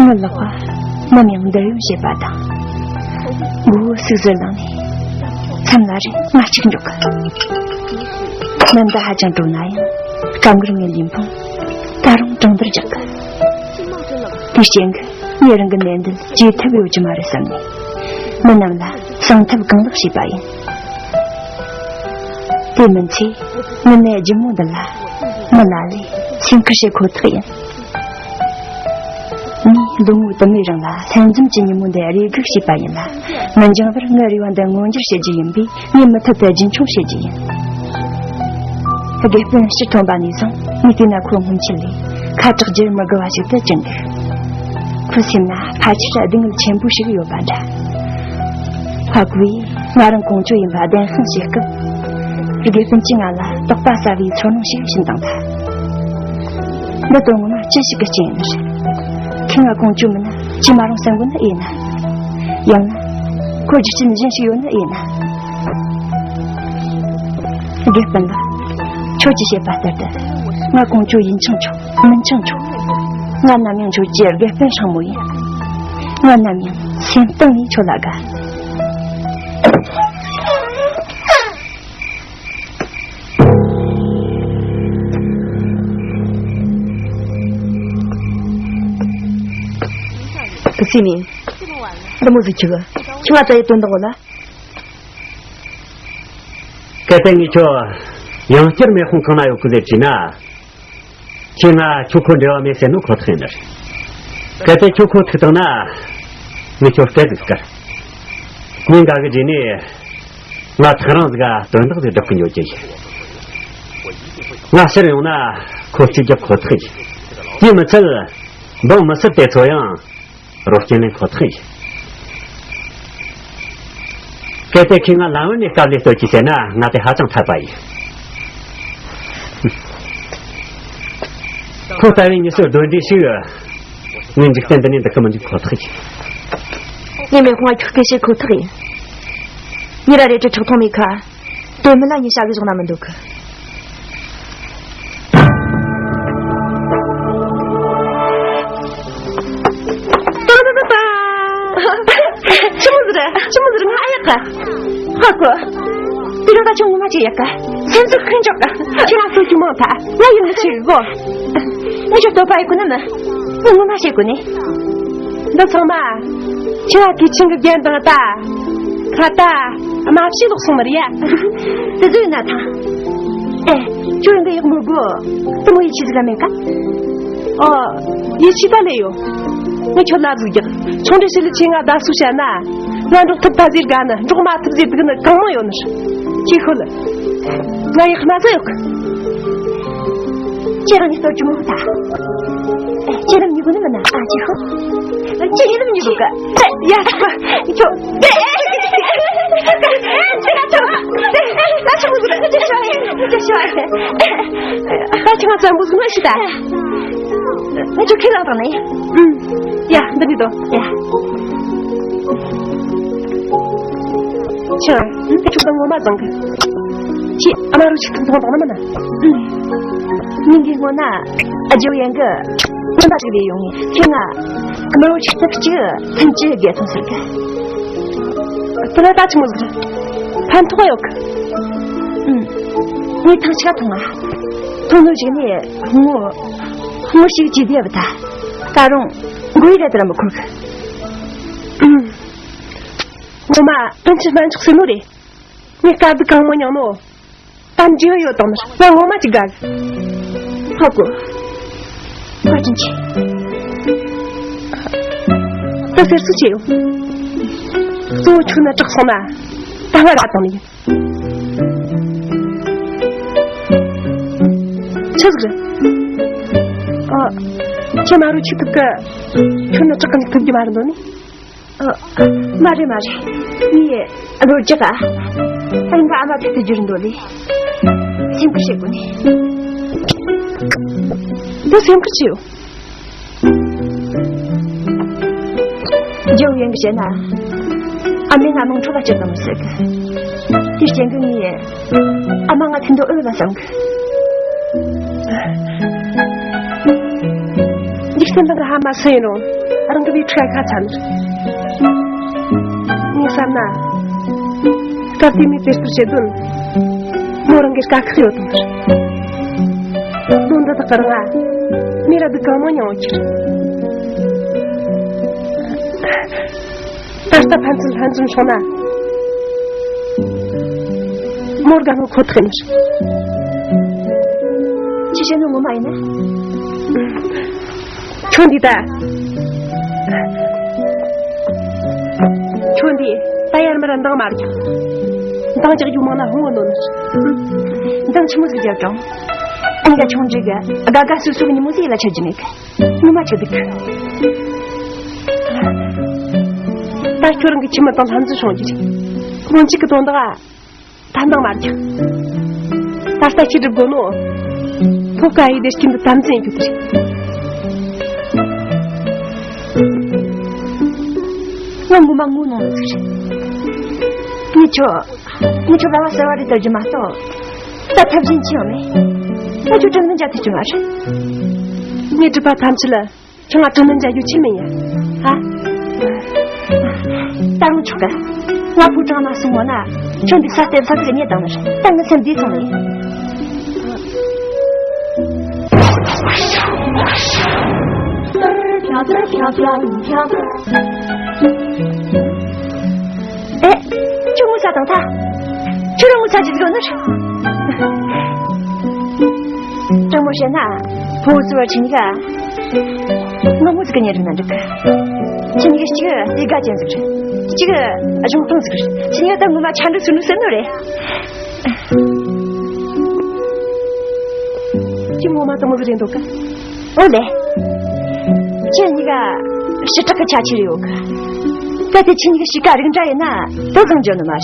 ངི་ལག་པ་ནམ་ཡང་འདར་ཡོང་བྱེད་པ་དང་། མགོ་བོ་སུག་སུག་ལངས་ནས་ མཚམས་ལ་རེ་ང་གཅིག་འཇོག་གི། ནམ་ཟླ་ཧ་ཅང་དྲོ་ན་ཡང་སྐབས་འགར་ངའི་ལུས་ཕུང་ད་རུང་གྲང་འདར་རྒྱག་གི། དེའི་རྐྱེན་གྱིས་ངས་རང་གི་ནད་འདི་བཅོས་ཐབས་ཡོད་ཀྱི་མ་རེད་བསམ་ནས། མི་རྣམས་ལ་གསང་ཐབས་གང་ལེགས་བྱས་པ་ཡིན། དེ་མིན་ཚེ་ངི་ནད་ལྗིད་མོ་འདི་ལ་མི་ན་ལས་སེམས་ཁུར་བྱེད་ཁོ་ཐག་ཡིན། ངས་ལོ་ངོ་དུ་མའི་རིང་ལ་ལྷན་འཛོམས་ཀྱི་ཉིན་མོ་འདི་རེ་སྒུག་བྱས་པ་ཡིན་ལ། མི་འགྱངས་བར་ངའི་རེ་བ་འདི་མངོན་འགྱུར་བྱེད་རྒྱུ་ཡིན་པས། ངས་མུ་མཐུད་དུ་རྒྱུན་འཁྱོངས་བྱེད་རྒྱུ་ཡིན། དགེ་སྤུན་ཕྱིར་ཐོན་པ་ནས་བཟུང་ངས་བལྟས་ན་ཁོ་སྔོན་ཆད་ལས་ཁ་གྲགས་རྒྱུར་མི་དགའ་བ་ཞིག་ཏུ་གྱུར་འདུག། ཁོའི་སེམས་ན་ཕལ་ཆེར་སྡུག་བསྔལ་ཆེན་པོ་ཞིག་ཡོད་པ་འདྲ། ཧྭ་གོ་ཡིས་ང་རང་ཀོང་ཇོ་ཡིན་པ་བདེན་དཔང་བྱེད་སྐབས། དགེ་སྤུན་གྱིས་ང་ལ་དོགས་པ་ཟ་བའི་ཚོར་སྣང་ཞིག་བྱིན་བཏང་ཐལ། འདི་དོན་ངོ་མ་ཅི་ཞིག་གི་རྐྱེན་ཡིན་ནི་རེད། ཁྱོས་ང་ཀོང་ཇོ་མིན་ན་བྱེད་མ་རུང་བསམ་གོ་ནི་ཡིན་ན། ཡང་ན་ཁོ་རྒྱུ་རྐྱེན་གཞན་ཞིག་ཡོད་ནི་ཡིན་ན། དགེ་སྤུན་ལགས། ཁྱོད་ཀྱིས་བཤད་པ་ལྟར་དུ་ང་ཀོང་ཇོ་ཡིན་ཆང་ཆོག་མིན་ཆང་ཆོག། ང་ནམ་ཡང་ཁྱོད་ཀྱི་དགེ་སྤུན་སྲིང་མོ་ཡིན། ང་ནམ་ཡང་སེམས་གཏིང་ནས་ཁྱོད་ལ་དགའ། དུ་སི་ནི། འདི་མོ་ཟིག་ཆུག། ཁྱོད་ང་ཙ་ཡི་དོན་དག་ལ། གལ་ཏེ་ངས་ཁྱོད་ཡང་བསྐྱར་མེ་དཔུང་ཁང་ན་ཡོད་གི་ཟེར་བྲིས་ན། ཁྱེད་ང་ཁྱོད་ཁོ་འབྲེལ་བ་མེད་ཟེར་ནོ་ཁོ་ཐག་ཡིན་ནི་རེད། གལ་ཏེ་ཁྱོད་ཁོ་ཐུག་བཏང་ན། ངས་ཁྱོད་སྐད་ཟིག་བཀར། ཉིན་འགའ་གི་རྗེས་ནས་ང་ཐག་རིང་ཟིག་ག་དོན་དག་ཟིག་སྒྲུབ་གི་འགྱོ་རྒྱུ་ཡིན། ང་ཕྱིར་ཡོང་ན་ཁོ་གཅིག་རྒྱབ་ཁོ་ཐག་ཡིན། དེ་མི་ཚད་འབངས་མི་སེར་དེ་ཚོ་ཡང་རོགས་སྐྱེལ་ལེན་ཁོ་ཐག་ཡིན། གལ་ཏེ་ཁྱེད་ང་ལམ་བར་ནས་དཀའ་ལས་གཏོད་ཀྱི་ཟེར་ན། ང་དེ་ཧ་ཅང་འཐད་པ་ཡིན། ཁོ་ལྟ་བུའི་མྱི་སེར་གདོན་འདྲེ་ཞིག་ངའི་འཇིག་རྟེན་འདི་ནས་འདུག་གི་མི་འཇུག་ཁོ་ཐག་ཡིན། ངས་མེ་དཔུང་ང་ཁྱོད་སྐད་བཤད་ཁོ་ཐག་ཡིན། ཉེ་ར་རེ་ཁྲི་ཁྲག་འཐུང་མེད་ཁ། དོན་མི་ལ་ཉེ་བྱ་གི་བཞག་ན་མི་འདུག་གི། ཏོ་ཏོ་ཏོ་ཏོ། ཆི་མོ་ཟིག་རེད། ཆི་མོ་ཟིག་རེད། ང་ཨ་ཡག་ག། ཧ་གོ། དེ་རིང་ད་ཁྱོད་ངོ་མ་ཅིག་ཡག་ག། སེམས་ཚོར་ཁོན་ཆོག་ག། ཁྱེད་རང་སོ་ཆུ་མང་ཐལ། ང་ཡིན་ནི་ཆི་གོ། ངས་ཁྱོད་བསྟོད་པ་ཡེ་གོ་ནི་མིན། ངས་ངོ་མ་བཤད་གོ་ནི། འདི་ཚང་མ་ཁྱེད་རང་གིས་ཆིང་གི་རྒྱན་དང་ད་ཁ་ད་དམའ་ཕྱི་ལོག་སོང་མ་རེད་ཡ། དེ་ཚོ་ཡིན་ན་ཐང་། ཨེ། ཁྱོད་འདི་ཡག་མོ་གོ། དེ་མོ་ཡིད་ཆེས་ཟིག་ག་མེད་ཀ། ཨོ། ཡིད་ཆེས་ད་ལས་ཡོད། ངས་ཁྱོད་ལབ་ཟིག་རྒྱག། ཆུང་འདྲི་ཞིག་ལ་ཁྱེད་ང་བརྡབ་གསིག་བྱས་ན། ང་འགྲོགས་ཐུབ་ད་ཟེར་ག་ནི་འགྲོགས་མ་ཐུབ་ཟེར་འདུག་ནི་གང་མང་ཡོད་ནི། ཁྱེད་ཤོད་ལ། ང་ཡག་མ་ཚོད་ཡོད་གི། ཁྱེད་རང་གཉིས་སྟོར་གྱི་མོ་ད། ཁྱེད་རང་གཉིས་ཀུན་ནི་མིན་ན། ཨ། ཁྱེད་ཤོད། ཁྱེད་ཡིན་ནམ་གཉིས་ཀུན་ག། ཡ། ཁྱོད། ད་ཆི་མོ་ཟིག་རེད། ད་ཆི་མོ་ཟིག་རེད། ད་ཆི་མོ་ཟིག་རེད། ད་ཁྱེད་ང་བཙན་པོ་ཟིག་ནོ་ཤི་ད། ང་ཁྱོད་ཁས་བླངས་དང་ནི། ཨུམ། ཡ། འདི་ནི་དོ། ཡ། ཁྱོད། ཁྱོད་ད་ངོ་མ་བཟང་གི། ཁྱེད་ཨ་མ་རུ་ཆིག་ཐུབ་མཐོང་དང་ན་མིན་ན། ཨུམ། ཉིན་འདིའི་སྔོན་ན་ཨ་ཇོ་ཡན་གི་སྔོན་མ་ཞིག་ལས་ཡོང་ངས་ཁྱེད་ང་ཨ་མ་རུ་ཆིག་ཐུབ་གཅིག་ཐུན་གཅིག་རྒྱལ་ཐོང་ཟེར་གི། དེ་ལ་ད་ཆི་མོ་ཟིག་རེད། ཕན་ཐོགས་ཡོད་གི། ཨུམ། ངས་ཐང་ཆ་ཐོང་ང་། ཐོང་ནོ་ཞིག་ནས་ངོ་ངོ་ཞིག་ཅི་བདེ་བ་ད། ད་རུང་མགོ་ཡི་ར་དེ་ར་མི་འཁོར་གི། ངོ་མ་ཕན་ཆད་ཕན་ཆོག་ཟེར་ནོ་རེད། ངས་དཀའ་སྡུག་གང་མང་མྱངས་ནོ། ད་འབྲས་བུ་ཡོད་དང་མིན་ང་ངོ་མ་ཅིག་དགའ་གི། ཧ་གོ། བཀའ་དྲིན་ཆེ། ད་ཟེར་སུ་བྱེད་ཡོད། གཙོ་བོ་ཁྱོད་ན་དྲག་སོང་ན་ད་ང་ར་དང་ནི་ཡིན། ཆི་ཟིག་རེད། ཨ། ཁྱེད་མ་རུ་ཆིག་ཐུབ་གི། ཁྱོད་ནི་དྲག་གི་འཇུག་ཐུབ་ཀྱི་མ་རེད་འདོད་ནི། ཨ། མ་རེད་མ་རེད། ངས་རོ་རྒྱག་ག། ཨ་མ་ཨ་མ་ཐུག་ཏུ་འགྱུར་འདོད་ལེ། སེམས་ཁུར་བྱེད་དགོས་ནི། འདི་སེམས་ཁུར་བྱེད་ཡོད། རྒྱལ་བོ་ཡན་གྱིས་བཤད་ན། ཨ་མས་ང་དམངས་ཁྲོད་ལ་སྐྱུར་བཏང་ཟེར་གི། དེའི་རྐྱེན་གྱིས་ངས་ཨ་མ་ང་ཐུག་འདོད་ཨེ་ཡོད་ལ་བསམ་གི། འཇིག་རྟེན་འདི་ག་ཧ་མ་སུ་ཡིན་རུང་རང་གི་བུའི་ཕྲུ་གུ་ཁ་ཚ་ནི། ངས་བསམ་ན། སྐབས་དེ་མོའི་དེ་ལྟར་བྱེད་དོན། མོ་རང་གི་དཀའ་ཁག་ཡོད་དང་། ལོ་འདི་དག་གི་རིང་ང་། མོས་ར་སྡུག་གང་མང་མྱངས་ཡོད་ཁྱེར། ད་ལྟ་ཕན་ཚུན་ལྷན་འཛོམས་བྱུང་ན། མོར་དགའ་ནོ་ཁོ་ཐག་ཡིན། ཅི་བྱེད་ནོ་ངོ་མ་ཡིན་ན། ཁྱོད་འདི་ད། ཁྱོད་འདི་ད་ཡར་མར་འདང་མ་རྒྱག་འདང་རྒྱག་རྒྱུ་མང་ན་ཧོང་ངོ་ནོ་ནི། འདང་ཆི་མོ་ཟིག་རྒྱག་གྲོང་། ཨང་ག་ཆུང་འདྲི་ག་དགའ་དགའ་སུ་སུ་གི་ཉི་མོ་ཟིག་ལ་ཆ་རྒྱུ་མེད་གི། ངོ་མ་ཆི་འདུག་ད་ཁྱོད་རང་གི་ཁྱིམ་མི་དང་ལྷན་འཛོམས་བྱུང་རྒྱུ་རེད། སྔོན་ཆད་གི་དོན་དག་ད་འདང་མ་རྒྱག་ད་ལྟ་ཁྱི་སྒྲུབ་དགོས་ནོ། ཕོ་ཀ་ཡི་དེ་སྐྱིན་དུ་དམ་འཛིན་རྒྱུ་དེ་རེད། ང་ངོ་མ་ངུ་ནོ་ཟིག་རེད། ངས་ཁྱོད། ངས་ཁྱོད་རང་ལ་གསོལ་བ་རེ་བཏབ་རྒྱུ་མ་གཏོགས། ད་ཐབས་གཞན་ཅི་ཡང་མེད། ང་ཁྱོད་དྲིན་ལན་འཇལ་ཐུབ་རྒྱུ་མ་རེད། ངས་སྒྲུབ་པ་ཐམས་ཅད་ལ་ཁྱོད་ང་དྲིན་ལན་འཇལ་རྒྱུ་ཆི་མིན་ཡ། ཧ། ད་རུང་ཆོག་གི། ང་བུ་གྲང་ན་སོང་བ་ན། ཁྱོད་འདི་ས་སྟེར་ས་ཟིག་རྙེད་དང་ནི། ད་ངའི་སེམས་འདི་ཚང་ནི། ཨེ། ཁྱོད་ངུ་ས་དང་ཐ། ཁྱོད་རང་ངུ་ས་ཅི་ཟིག་ཡོད་ནི། དྲང་མོ་བཤད་ན། ཕོ་བོ་བརྩི་བར་ཁྱེད་གཉིས་ཀ། ང་མོ་ཟིག་གི་གཉེན་སྒྲིག་ན་འགྲིག་གི། ཁྱེད་གཉིས་ཀ་གཅིག་ལས་ཀ་ཅན་ཟིག་རེད། གཅིག་གཞུང་དྲང་ཟིག་རེད། ཁྱེད་གཉིས་ཀ་ད་ངོ་མ་ཆ་འགྲིག་སུ་འགྲིག་ཟེར་ནོ་རེད། ཁྱེད་ངོ་མ་དེ་མོ་ཟིག་རེད་འདུག་གི། ཨོ་ལེ། ཁྱེད་གཉིས་ཀ་ཞེ་དྲག་གི་ཆ་ཆེར་ཡོད་གི། གལ་ཏེ་ཁྱེད་གཉིས་ཀ་གཤིས་ཀ་རིགས་འདྲ་ཡིན་ན་དོ་བཟང་འཇོན་ནི་མ་རེད།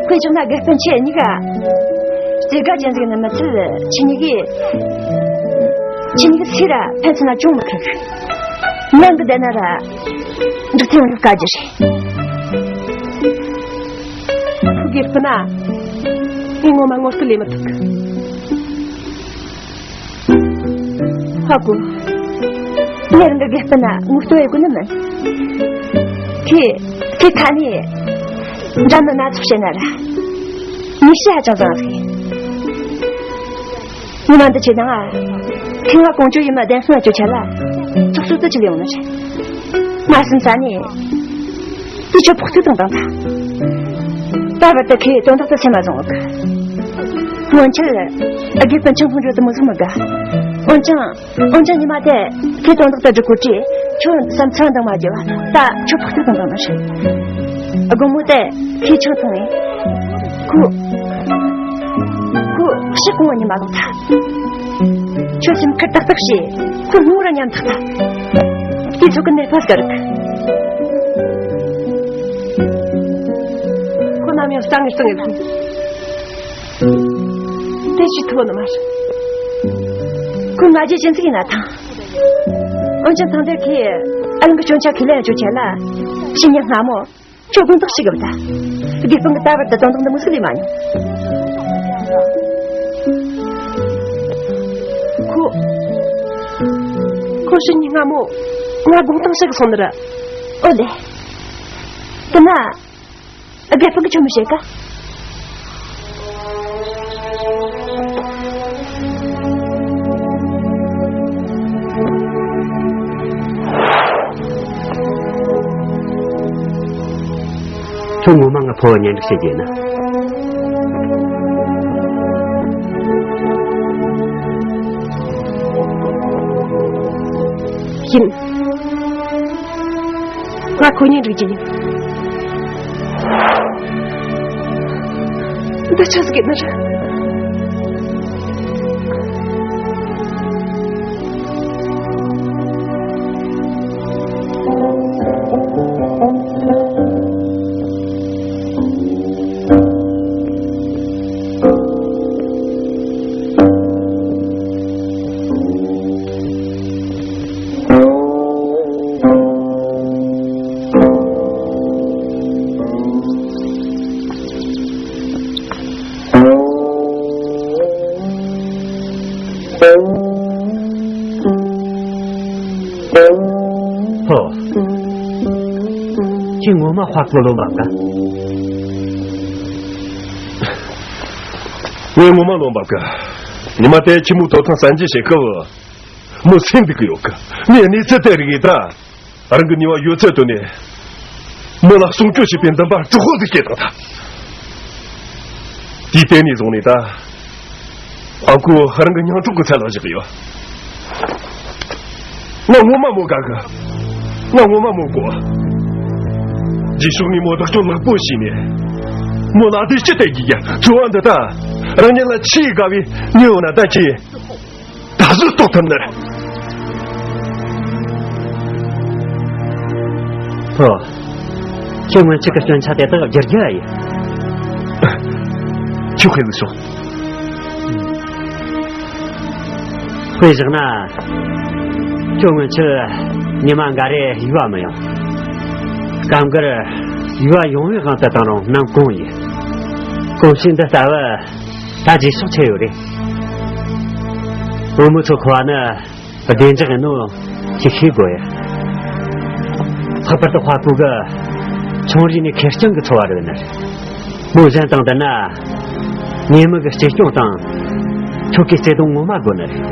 དཔེ་བཞག་ན་དགེ་སྤུན་ཁྱེད་གཉིས་ཀ་རྩེ་དགའ་ཅན་ཟིག་ནི་མི་ཚད། ཁྱེད་གཉིས་ཀས་ཁྱེད་གཉིས་ཀ་སུ་ར་ཕན་ཚུན་ན་ཅུང་མི་ཁུར་གི། ནང་གི་བསྡད་ན་ར་འགྲིག་ཐེངས་ཡོད་དཀའ་རྒྱུ་རེད། ཁོ་དགེ་སྤུན་ན་ངས་ངོ་མ་ངོ་སྐལ་ལས་མི་ཐུབ་གི། ཧ་གོ། ངས་རང་གི་དགེ་སྤུན་ན་ངོ་སྤྲོད་ཡེད་དགོས་ནི་མིན། ཁོས་ཁོས་ཁ་ནས་འདྲ་མིན་སྣ་ཚོགས་བཤད་ན་ར། ངས་ཤི་ཧ་ཅང་བཟང་ཟིག་ངས་མ་འདི་བྱེད་དང་ཨ། ཁོས་ང་ཀོང་ཇོ་ཡུལ་མ་བདེན་སྲུང་ལ་སྐྱོད་ཆ་ལ། ཚོགས་གཙོ་དུ་ཅི་ལས་ཡོང་ནི་རེད། ང་སེམས་ས་ནས། དེ་ཆོ་ཕོག་ཐུག་དང་དང་ད། ད་བར་དུ་ཁོས་དོན་དག་ཏུ་སེམས་མ་བཟང་བ་གི། སྔོན་ཆད། ཨ་དགེ་སྤུན་ཆང་འཐུང་རྒྱུ་དུ་མོ་ཟིག་མི་དགའ། འོན་ཀྱང་། འོན་ཀྱང་ཉི་མ་དེ་ཁོས་དོན་དག་ཏུ་སྒྲིག་གོ་དུས་ཁྱོད་བསམ་ཚུལ་འདང་མ་བརྒྱབ་པ་ད་ཁྱོད་ཕོག་ཐུག་དང་དང་མ་ཤི། དགོང་མོ་དེ་ཁོས་ཆང་འཐུང་ངས། ཁོ། ཁོ་ཕྱི་གོང་བ་ཉི་མ་ལོག་ད། ཁྱོད་སེམས་ཁུར་ཏག་ཏག་བྱས། ཁོ་སྔོན་ར་ཉམ་ཐག་ད། དེ་ཚོ་གི་ནད་པ་ཟ་རིགས། ཁོ་ནམ་ཡང་གཙང་ངེར་གཙང་ངེར་ཁུར། དེ་ཅི་ཐུབ་ནི་མ་རེད། ཁོ་ང་རྒྱལ་ཅན་ཟིག་ཡིན་ན་ཐང་། འོན་ཀྱང་ཐང་དེར་ཁོས་ཨ་ལང་གི་སྐྱོན་ཆ་ཁས་ལེན་བཅོ་ཆ་ལ། ཕྱི་ཉིན་སྔ་མོ། ཁྱོད་དགོངས་དག་ཞིག་གི་བུ་ད། དགེ་སྤུན་གི་ལྟ་བར་དུ་དོན་དག་འདི་མོ་ཟིག་ལས་མ་མྱོང་། ཁོ། ཁོ་ཕྱི་ཉིན་སྔ་མོ། ང་དགོངས་དག་ཞིག་གི་སོང་ནི་ར། ཨོ་ལེ། དེ་ན། དགེ་སྤུན་གི་ཆོ་མི་བྱེད་ཀ། ཁྱོད་ངོ་མ་ང་ཕོ་བ་གཉེན་སྒྲིག་བྱེད་རྒྱུ་ཡིན་ན། ཡིན། ང་ཁོ་གཉེན་སྒྲིག་རྒྱུ་ཡིན། འདི་ཆི་ཟིག་ཡིན་ནི་རེད། ཧོ། ཁྱེད་ངོ་མ་དཔའ་བོ་ལོན་པ་འགའ། དེ་ངོ་མ་ལོན་པ་གི། ཉི་མ་དེ་ཁྱི་མོ་ཐོབ་ཐང་གསར་འཇལ་བྱེད་སྐབས། མོ་སེམས་སྡུག་གི་ཡོད་གི། ངས་གནས་ཚུལ་དེ་རིག་ཡིན་ད། རང་གི་ནུས་པ་ཡོད་ཚད་བཏོན་ནས། མོ་ལ་སྲུང་སྐྱོབ་བྱེད་པའི་འདུན་པ་དྲག་པོ་ཟིག་སྐྱེས་བཏང་ད། དེའི་སྟེང་ནས་བཟུང་ནས་ད། ཨ་ཁུ་རང་གི་སྙིང་གྲོགས་ཀྱི་ཚད་ལ་བཞག་ཡོད། ང་ངོ་མ་མོ་དགའ་གི། ང་ངོ་མ་མོ་དགོས། རྗེས་ཕྱོགས་ནས་མོ་བདག་སྐྱོང་ལེགས་པོ་བྱས་ནས། མོ་ལ་བདེ་སྐྱིད་སྟེར་གྱི་ཡ་འཚོ་བ་འདི་ད། རང་ཉིད་ལ་ཆེས་དགའ་བའི་ཉིན་ཡོང་ན་ད་ཁྱེད། ད་གཟོད་རྟོགས་ཐུབ་ནི་རེད། ཨོ། ཁྱེད་སྔོན་ཆད་ཀྱི་སྐྱོན་ཆ་དེ་དག་བསྒྱུར་རྒྱུ་ཨ་ཡིན། ཁྱོད་ཁོས་ཟིག་སོང་། དཔེ་བཞག་ན། ཁྱོད་སྔོན་ཆད་ཉི་མ་འགའ་རེ་ཡུལ་བ་མི་ཡོང་། སྐབས་འགར་ཡུལ་བ་ཡོང་བའི་དབང་དུ་བཏང་རུང་ནམ་གུང་ཡིན། གོམས་གཤིས་འདི་ལྟ་བུ་ད་རྗེས་ཕྱོགས་ཆད་ཡོད་རེད། བུ་མོ་ཚོ་ཁོ་བ་ནི། བདེ་འཇགས་ཡིན་ནོ་ཅིག་ཤེས་དགོས་ཡ། ལྷག་པར་དུ་ཧྭ་ཀུ་གི་ཆུང་རིང་ནས་ཁེར་རྐྱང་གི་འཚོ་བ་རོལ་ནི་རེད། མོ་གཞན་དང་བསྡུར་ན། ཉེ་མི་གི་གཅེས་སྐྱོང་དང་། ཁྱོད་ཀྱི་བརྩེ་དུང་ངོ་མ་དགོས་ནི་རེད།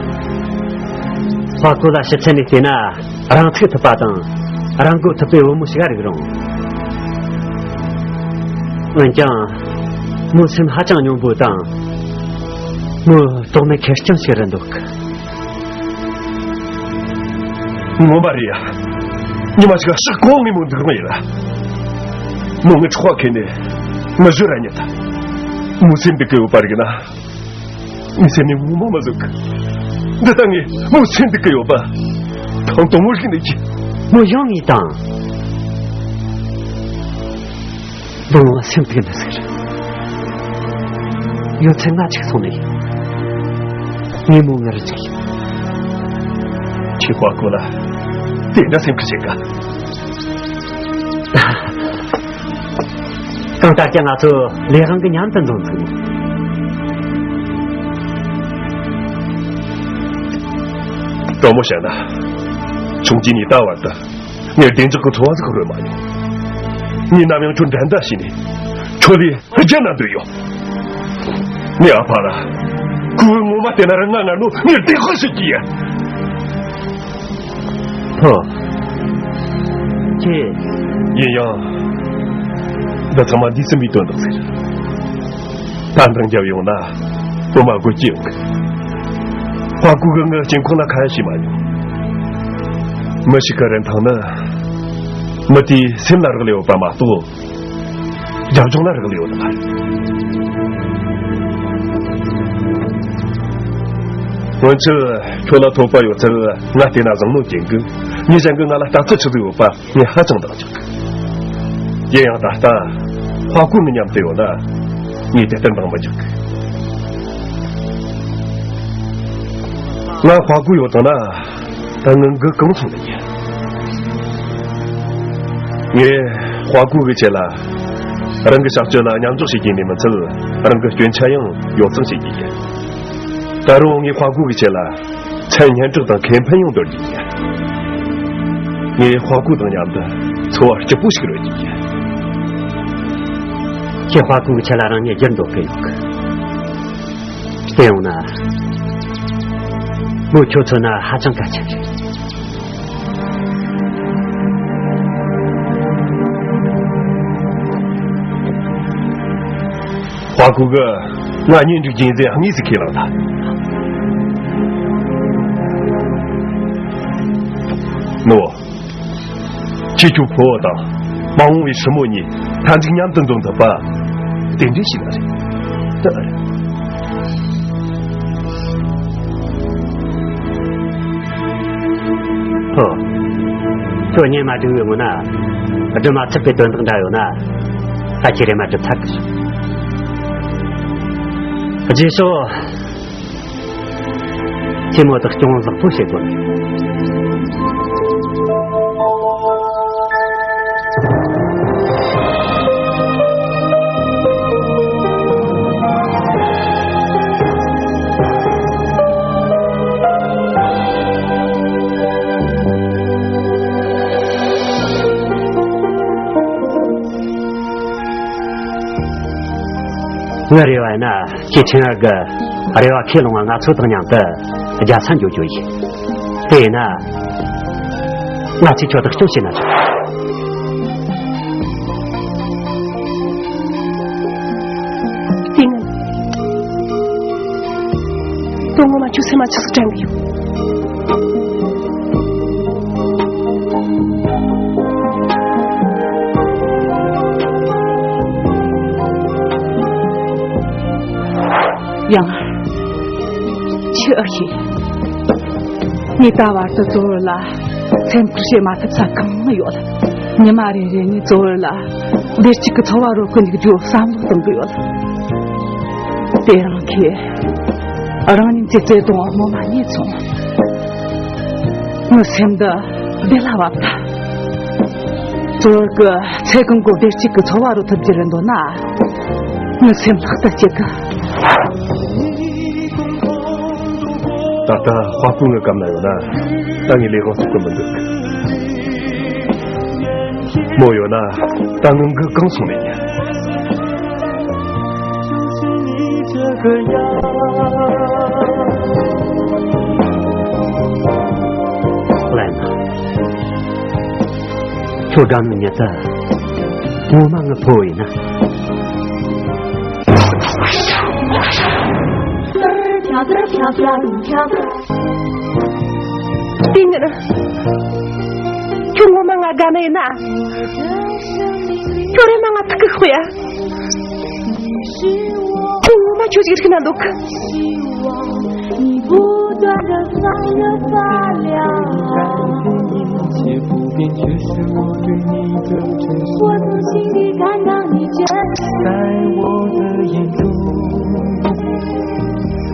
ཧྭ་ཀུ་ལ་ཕྱི་ཚུལ་ནས་བལྟས་ན་རང་ཚུགས་ཐུབ་པ་དང་། རང་མགོ་ཐུབ་པའི་བུ་མོ་ཞིག་རིག་རུང་། འོན་ཀྱང་། མོ་སེམས་ཧ་ཅང་སྙོམས་པོ་དང་། མོ་རྟོག་མེད་ཁེར་རྐྱང་ཞིག་རེད་འདུག་ངོ་མ་རེད་ཡ། ཉི་མ་ཞིག་ལ་ཤག་གོང་ངས་མོ་འདུག་རུང་ཡིན་ལ། མོ་ངའི་ཕྲུ་གུ་ཁེ་ནས་མི་བཟོད་ར་ཉེ་ད། མོ་སེམས་འདུག་གི་ཡོད་པ་རིག་ན། ངའི་སེམས་ནས་ངོ་མ་མི་བཟོད་གི། འདི་ལྟ་ངས་མོ་སེམས་འདུག་གི་ཡོད་པ། ཐང་དང་མོ་ཞིག་ནས་ཀྱི། མོ་ཡང་ངས་དང་། འདི་ངོ་མ་སེམས་གཏིང་ནས་ཟེར། ཡོད་ཚད་ང་གཅིག་སོང་ནས་ཡིན། ངས་མོ་ངར་གཅིག་ཡིན། ཁྱེད་ཧྭ་ཀུ་ལ་དེ་འདྲ་སེམས་ཁུར་བྱེད་དཀའ། གང་ལྟར་ཀྱང་ང་ཚོ་ལས་དབང་གི་མཉམ་དུ་འཛོམས་ཐུབ་ནས། དྲང་མོ་བཤད་ན། ཆུང་དུས་ནས་ད་བར་དུ། ངས་བདེ་འཇགས་ཀྱི་འཚོ་བ་ཟིག་རོལ་མ་མྱོང་། ངས་ནམ་ཡང་ཁྱོད་འགྲན་ཟླ་བྱས་ནས། ཁྱོད་ལས་རྒྱལ་ན་འདོད་ཡོད། ངས་ཨ་ཕ་ལ། ཁོའི་ངོ་མ་བལྟས་ན་རང་ང་ངར་ནོ་ངས་བདེན་དཔང་ཞིག་གིས། ཧོ། ཁྱེད། ཡིན་ཡང་། འདི་ཚང་མ་འདས་ཟིན་པའི་དོན་དག་ཟེར། ད་འདང་རྒྱབ་ཡོང་ན། ཁོ་མ་དགོས་ཀྱི་ཡོད་གི། ཧྭ་ཀུ་གིས་ངའི་སྐྱེ་ཁུངས་ལ་ཁ་ཡ་བྱས་མ་མྱོང་། མི་ཞིག་གི་རིན་ཐང་ནི། མི་དེའི་སེམས་ལ་རག་ལས་ཡོད་པ་མ་གཏོགས། རྒྱབ་ལྗོངས་ལ་རག་ལས་ཡོད་ནི་མ་རེད། སྔོན་ཆད་ཁྱོད་ལ་ཐོབ་པ་ཡོད་ཚད་ང་བལྟས་ན་བཟང་མོ་ཅན་གི། མི་གཞན་གྱིས་ང་ལ་ལྟ་ཚུལ་ཆི་ཟིག་ཡོད་པ། ངས་ཧ་ཅང་འདང་རྒྱག་གི། ཡིན་ཡང་ད་ལྟ་ཧྭ་ཀུ་ནི་མཉམ་དུ་ཡོད་ན། ངས་དེ་ལྟར་འདང་མི་རྒྱག་གི། ང་ཧྭ་ཀུ་ཡོད་དང་ན། ད་ངང་གི་གང་སོང་ནི་ཡིན། ངས་ཧྭ་ཀུ་གི་ཆེད་ལ། རང་གི་བྱ་སྤྱོད་ལ་མཉམ་འཇོག་བྱེད་ཀྱི་ནི་མི་ཚད། རང་གི་སྐྱོན་ཆ་ཡང་ཡོ་བསྲང་བྱེད་ཀྱི་ཡིན། ད་རུང་ངས་ཧྭ་ཀུ་གི་ཆེད་ལ། མཚན་སྙན་གྲགས་དང་ཁེ་ཕན་ཡང་འདོར་གྱི་ཡིན། ངས་ཧྭ་ཀུ་དང་མཉམ་དུ་འཚོ་བ་སྐྱིད་པོ་ཞིག་རོལ་གྱི་ཡིན། ཁྱེད་ཧྭ་ཀུ་གི་ཆེད་ལ་རང་ཉིད་སྒྱུར་འདོད་ཀྱི་ཡོད་གི། བལྟས་ཡོང་ན། མོ་ཁྱོད་མཚོན་ན་ཧ་ཅང་གལ་ཆེན་རེད། ཧྭ་ཀུ་གིས་ང་གཉེན་སྒྲིག་རྒྱུ་ཡིན་ཟེར་དངོས་སུ་ཁས་བླངས་ད། ནོ། ཁྱེད་ཚོའི་ཕུ་བོ་དང་མ་འོངས་པའི་སྲིང་མོ་གཉིས་མཐའ་མཇུག་མཉམ་དུ་འཛོམས་ཐུབ་པ། རྟེན་འབྲེལ་ཞིག་ལ་རེད། ཧོ། ཁྱོད་གཉེན་མ་སྒྲིག་པའི་སྔོན་ན། སྒྲུབ་མ་ཐུབ་པའི་དོན་དག་འདྲ་ཡོད་ན། ད་ཁྱེད་རེ་མ་སྒྲུབ་ཚར་གི་སོང་། རྗེས་ཕྱོགས། ཁྱེད་མོ་དག་སྐྱོང་བཟང་པོ་བྱེད་དགོས། ངའི་རེ་བ་ཡིན་ན་ཁྱེད་ཆིན་ཨར་གི་རེ་བ་ཁས་བླངས་པ་ང་ཚོ་དང་མཉམ་དུ་རྒྱལ་ས་འགྱོ་རྒྱུ་ཡིན། དེ་ཡིན་ན་ང་ཚོས་ཁྱོད་ཐག་གཅོད་བྱས་ན་ཆོག་དེ་ནི་དོན་ངོ་མ་ཁྱོད་སེམས་མ་ཆགས་སུ་དྲན་གི་ཡོད། ཡང་། ཆི་ཨ་ཤི། ངས་ད་བར་དུ་ཙོ་བོ་ལ་སེམས་ཁུར་བྱེད་མ་ཐུབ་ས་གང་ཡོད། ཉི་མ་རེ་རེ་ངས་ཙོ་བོ་ལ་བདེ་སྐྱིད་ཀྱི་འཚོ་བ་རོལ་གི་འཇུག་རྒྱུ་བསམ་བློ་གཏོང་གི་ཡོད། དེ་རིང་ཁྱེད་རང་ཉིད་ཀྱི་བརྩེ་དུང་ངོ་མ་རྙེད་སོང་། ངའི་སེམས་འདི་བདེ་ལ་བབས་ད། ཙོ་བོ་གི་ཚེ་གང་བོར་བདེ་སྐྱིད་ཀྱི་འཚོ་བ་རོལ་ཐུབ་རྒྱུ་རེད་འདོད་ན། ངའི་སེམས་ལྷག་ཏུ་སྐྱིད་གི། ད་ལྟ་དཔའ་བོ་ངའི་གམ་ན་ཡོད་ན་ད་ངས་ལས་དབང་ཐུབ་ཀྱི་མི་འདུག་མོ་ཡོད་ན་ད་ངང་གིས་གང་སོང་མེད་ཉན། ལན། ཁྱོད་དགའ་ནི་ཉེ་ད། ངོ་མ་ངའི་ཕོ་བོ་ཡིན་ན། ཏིང་། ཁྱོད་ངོ་མ་ང་དགའ་ནི་ཡིན་ན། ཁྱོད་རེམ་མ་ང་ཐུག་གི་ཤོག་ཡ། ཁྱོད་ངོ་མ་ཁྱོད་ཅིག་རིག་ན་འདུག་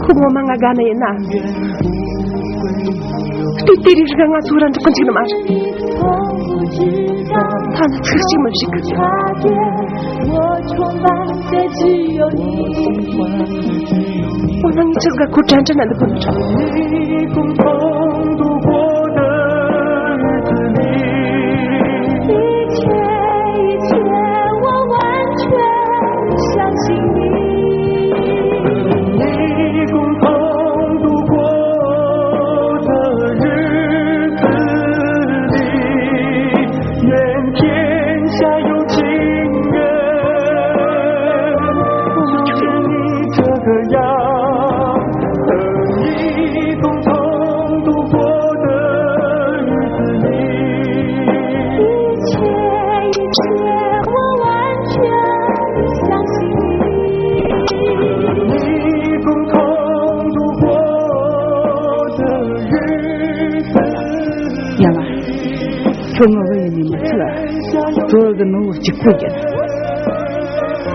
ཁོ་ངོ་མ་ང་དགའ་ནི་ཡིན་ན། ལྟོས་དེ་རིགས་རིག་ང་ཚོ་ར་འགྲོགས་གི་འཇུག་ནི་མ་རེད། ད་ནི་ཚིག་གཅིག་མི་བཤད་གི། འོ་ན་ངས་ཆི་ཟིག་ག་ཁོ་དྲན་དྲན་ན་འདུག་གི་མི་རེད། ཡ་ང་། ཁྱོད་ངའི་བུ་ཡིན་ནི་མི་ཚད། ཙོ་བོ་གི་ནུ་བོ་གཅིག་པུ་ཡིན།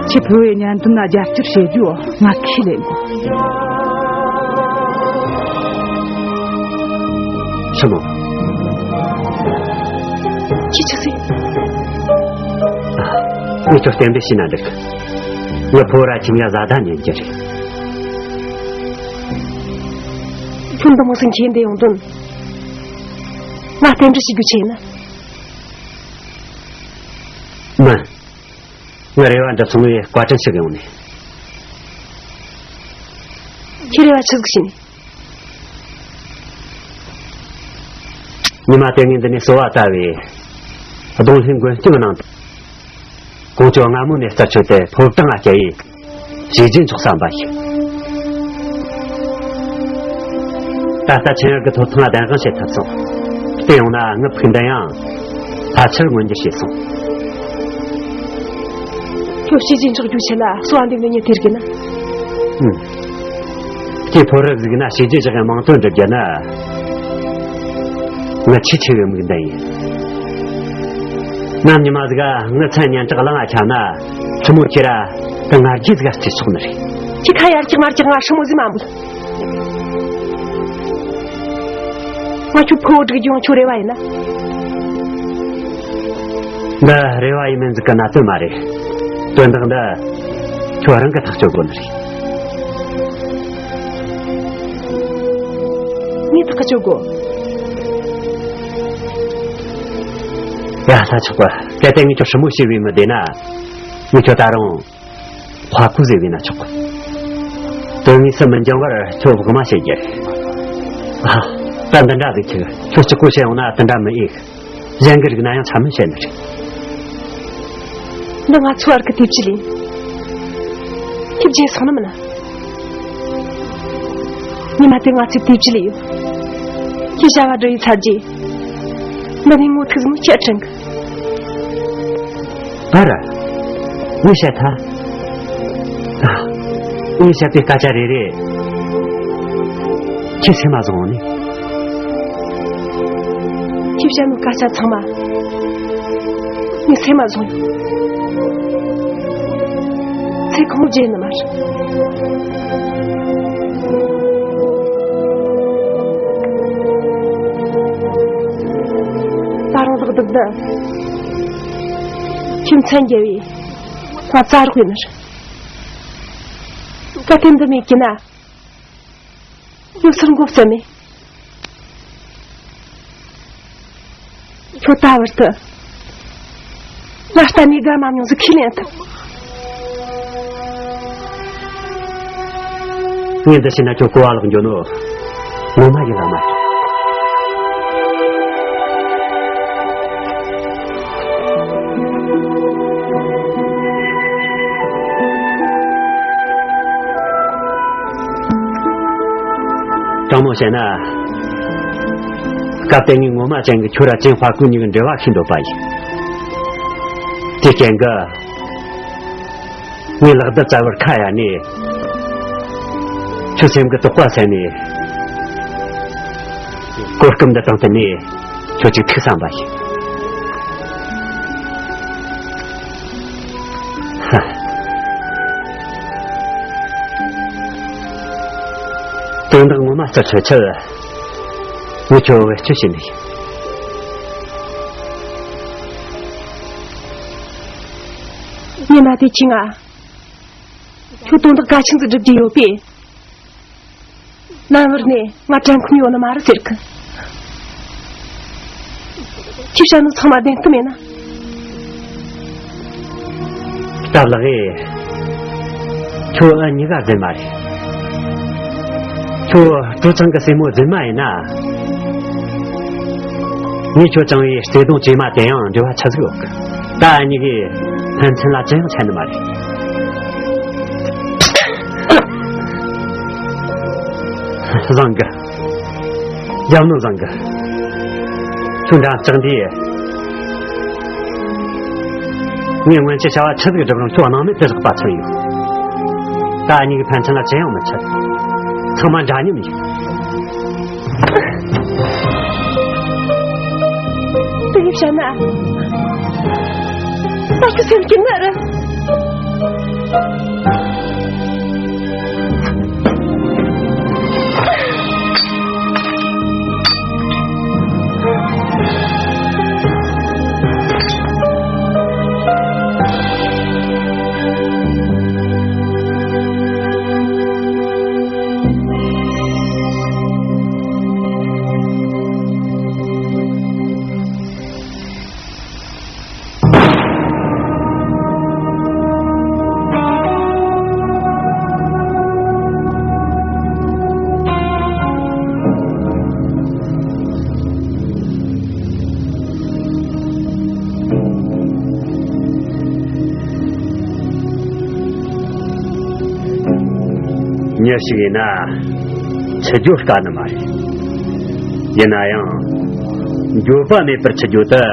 ཁྱེད་ཕོ་བོའི་གཉེན་སྟོན་ལ་རྒྱབ་སྐྱོར་བྱེད་རྒྱུ་ང་ཁས་ལེན་དགོས། ཞི་མོ། ཁྱེད་ཆི་ཟེར། ངས་ཁྱོད་གཏན་འབེབས་བྱས་ན་འགྲིག་ངའི་ཕོ་བོ་ར་ཁྱིམ་ཡ་བཟའ་ཟླ་ཉན་རྒྱུ་རེད། ཁྱོད་འདི་མོ་ཟིག་ཁྱེད་འདི་ཡོང་དོན། ང་རྟེན་འབྲེལ་བྱེད་རྒྱུ་ཆེ་ན། མིན། ངའི་རེ་བ་འགྲུབ་སོང་བས་བཀའ་དྲིན་ཞུ་གི་ཡོང་ནས། ཁྱེད་རེ་བ་ཆི་ཟིག་བྱས་ནས། ཉི་མ་དེ་ངས་འདི་ནས་གསོལ་བ་བཏབ་པས། གདོང་ལྷན་མགོན་སྐྱབས་གནང་། ཀོང་ཇོ་སྔ་མོ་ནས་རྩད་ཆོད་དེ་ཕོ་བྲང་ང་བསྐྱལ་ཡས། བྱས་རྗེས་འཇོག་བསམ་པ་ཞིག་ད་ལྟ་ཆིན་ཡར་གྱི་ཐོབ་ཐང་གདན་དབང་བྱེད་ཐུབ་སོང་། དེ་ཡོང་ན་ངའི་ཕུགས་འདུན་ཡང་ཕལ་ཆེར་མངོན་འགྱུར་བྱས་སོང་། ཁྱོད་བྱས་རྗེས་འཇོག་རྒྱུ་ཆེད་ལ་གསོལ་བ་འདེབས་ནས་ཉན་དེ་རིགས་ན། ཨུམ། ཁྱེད་ཕོ་རབ་ཟིག་ན་བྱས་རྗེས་བཞག་ཡ་མིང་དོན་འགྲུབ་རྒྱུ་ན། ང་ཆེས་ཆེ་བའི་དམིགས་འདུན་ཡིན། ནམ་ཉི་མ་ཟིག་ག་ངའི་མཚན་སྙན་གྲགས་གླིང་ང་ཁྱབ་ན། ཁྱི་མོ་ཁྱེད་ར་ད་ང་རྒྱལ་ཟིག་ག་རྩེ་ཆོག་ནི་རེད། ཁྱེད་ཁ་ཡར་ཀྱག་མར་ཀྱག་ང་ཧྲི་མོ་ཟིག་མ་འབུད། ང་ཁྱོད་ཕུ་བོ་སྒྲིག་རྒྱུ་ཁྱོད་རེ་བ་ཡིན་ན། འདི་རེ་བ་ཡིན་མིན་ཟིག་གི་གནད་དོན་མ་རེད། དོན་དག་འདི་ཁྱོད་རང་གི་ཐག་གཅོད་དགོས་ནི་རེད། ངས་ཐག་གཅོད་དགོས། ཡ་ལྷ་ཆོག་གི། གལ་ཏེ་ངས་ཁྱོད་ཧྲི་མོ་བྱས་པས་མི་བདེ་ན། ངས་ཁྱོད་ད་རུང་ཧ་ཁུ་ཟེར་བས་ན་ཆོག་གི། དོན་དངོས་སུ་མི་འགྱངས་པར་ཁྱོད་བག་མ་བྱེད་རྒྱུ། ཨ། ད་འདི་འདྲ་ཟིག་ཆུག་ཁྱོད་གཅིག་པོ་བྱས་ཡོང་ན་དེ་འདྲ་མི་འོས། གཞན་གྱི་རིགས་ན་ཡང་ཚ་མི་བྱེད་ནི་རེད། འདི་ང་ཚོའི་བར་གྱི་དེབ་ཆུ་ལ་ཡིན། ཁྱོད་བརྗེད་སོང་ནི་མིན་ན། ཉི་མ་དེ་ང་ཚོའི་དེབ་ཆུ་ལ་ཡོད། ཁྱོད་བྱ་བ་འགྲོ་ཡི་ཚར་རྗེས། འདི་ནས་ངོ་ཐུག་ཟིག་མོ་ཁྱོད་དྲན་གི། ཨ་ར། ངས་བཤད་ཐལ། ཨ། ངས་བཤད་པའི་སྐད་ཆ་རེ་རེ། ཁྱེད་སེམས་མ་བཟུང་ནས། ཁྱེད་བཤད་ནོ་སྐད་ཆ་ཚང་མ། ངས་སེམས་མ་བཟུང་ཡོད། ཚེ་གང་བརྗེད་ནི་མ་རེད། ད་རུང་ལག་བསྡད་དུས། ཁྱིམ་མཚན་རྒྱལ་བའི་ང་རྩ་རོགས་ཡིན་ནི་རེད། གལ་ཏེ་འདི་མེད་ཀྱི་ན། ཡོད་སར་འགོ་བརྩམས་མེད། ཁྱོད་ད་བར་དུ། ང་གཏན་ནས་དགའ་མ་མྱོང་ཟིག་ཁས་ལེན་ཐུབ། ངས་འདི་བྱས་ན་ཁྱོད་གོ་བ་ལོག་འགྱོ་ནོ། ངོ་མ་ཡིན་ལ་མ། དྲང་མོ་བཤད་ན། སྐབས་དེ་ངས་ངོ་མ་ཅན་གྱི་ཁྱོད་ར་ཅན་དཔའ་རྐུན་གཉིས་ཀྱི་འབྲེལ་བ་ཤེས་འདོད་པ་ཡིན། དེ་རྐྱེན་གྱིས། ངས་ལག་བརྡ་བཙལ་བར་ཁ་གཡར་ནས། ཁྱོད་སེམས་ཀྱི་དོགས་པ་སེལ་ནས། གོ་སྐབས་འདི་དང་བསྟུན་ནས་ཁྱོད་ཅིག་ཐུག་བསམ་པ་ཡིན། ཧ། དོན་དག་ངོ་མ་རྩད་ཆོད་ཆེད། ངས་ཁྱོད་བེད་སྤྱོད་བྱས་ནས་ཡིན། ཉི་མ་དེ་ཅི་ང་། ཁྱོད་དོན་དག་གལ་ཆེན་ཟིག་སྒྲུབ་རྒྱུ་ཡོད་པས། ནམ་བར་ནས་ང་དྲན་ཁོམ་ཡོད་ནི་མ་རེད་ཟེར་གི། ཁྱོས་བཤད་ནོ་ཚང་མ་བདེན་གི་མེད་ན། སྟབས་ལེགས་ཨེ། ཁྱོད་ཨ་མྱི་ག་རྫུན་མ་རེད། ཁྱོད་ཀྲུའུ་ཚང་གི་སྲས་མོ་རྫུན་མ་ཡིན་ན། ངས་ཁྱོད་བཅངས་བའི་བརྩེ་དུང་བཅོས་མ་དེ་ཡང་འབྲེལ་བ་ཆི་ཟིག་ཡོད་གི། ད་ཨ་མྱི་གིས་ཕན་ཚུན་ལ་ཅི་ཡང་འཆད་ནི་མ་རེད། བཟང་གི། རྒྱབ་ནོར་བཟང་གི། ཁྱོད་འདྲ་ལྕགས་འདི། ངས་སྔོན་ཆད་བྱ་བ་ཆི་ཟིག་བསྒྲུབས་རུང་ཁྱོད་སྣང་མེད་དུ་བཞག་པ་ཚོར་ཡོད། ད་ཨ་མྱི་གི་ཕན་ཚུན་ལ་ཅི་ཡང་མི་འཆད། ཚང་མ་འདྲ་མཉམ་ཡིན། དེ་བྱས་ན། ད་ཁྱོད་སེམས་སྐྱིད་ནི་རེད། མྱི་ཞིག་ཡིན་ན། འཆི་རྒྱུ་དཀའ་ནི་མ་རེད། ཡིན་ན་ཡང་། འགྱོད་པ་མེད་པར་འཆི་རྒྱུ་དེ།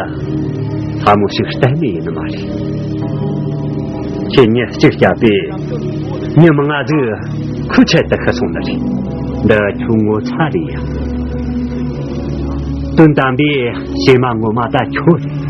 ལྷ་མོ་ཞིག་གཏན་ནས་ཡིན་ནི་མ་རེད། ཁྱེད་མྱི་གཅིག་བསྐྱབས་པས། མྱི་མང་ང་ཟིག་ཁུར་ཆད་དུ་ཤི་སོང་ནི་རེད། འདི་ཁྱོད་ངོ་ཚ་རེད་ཡ། དོན་དམ་པའི་བྱེ་མ་ངོ་མ་ད་ཁྱོད་རེད།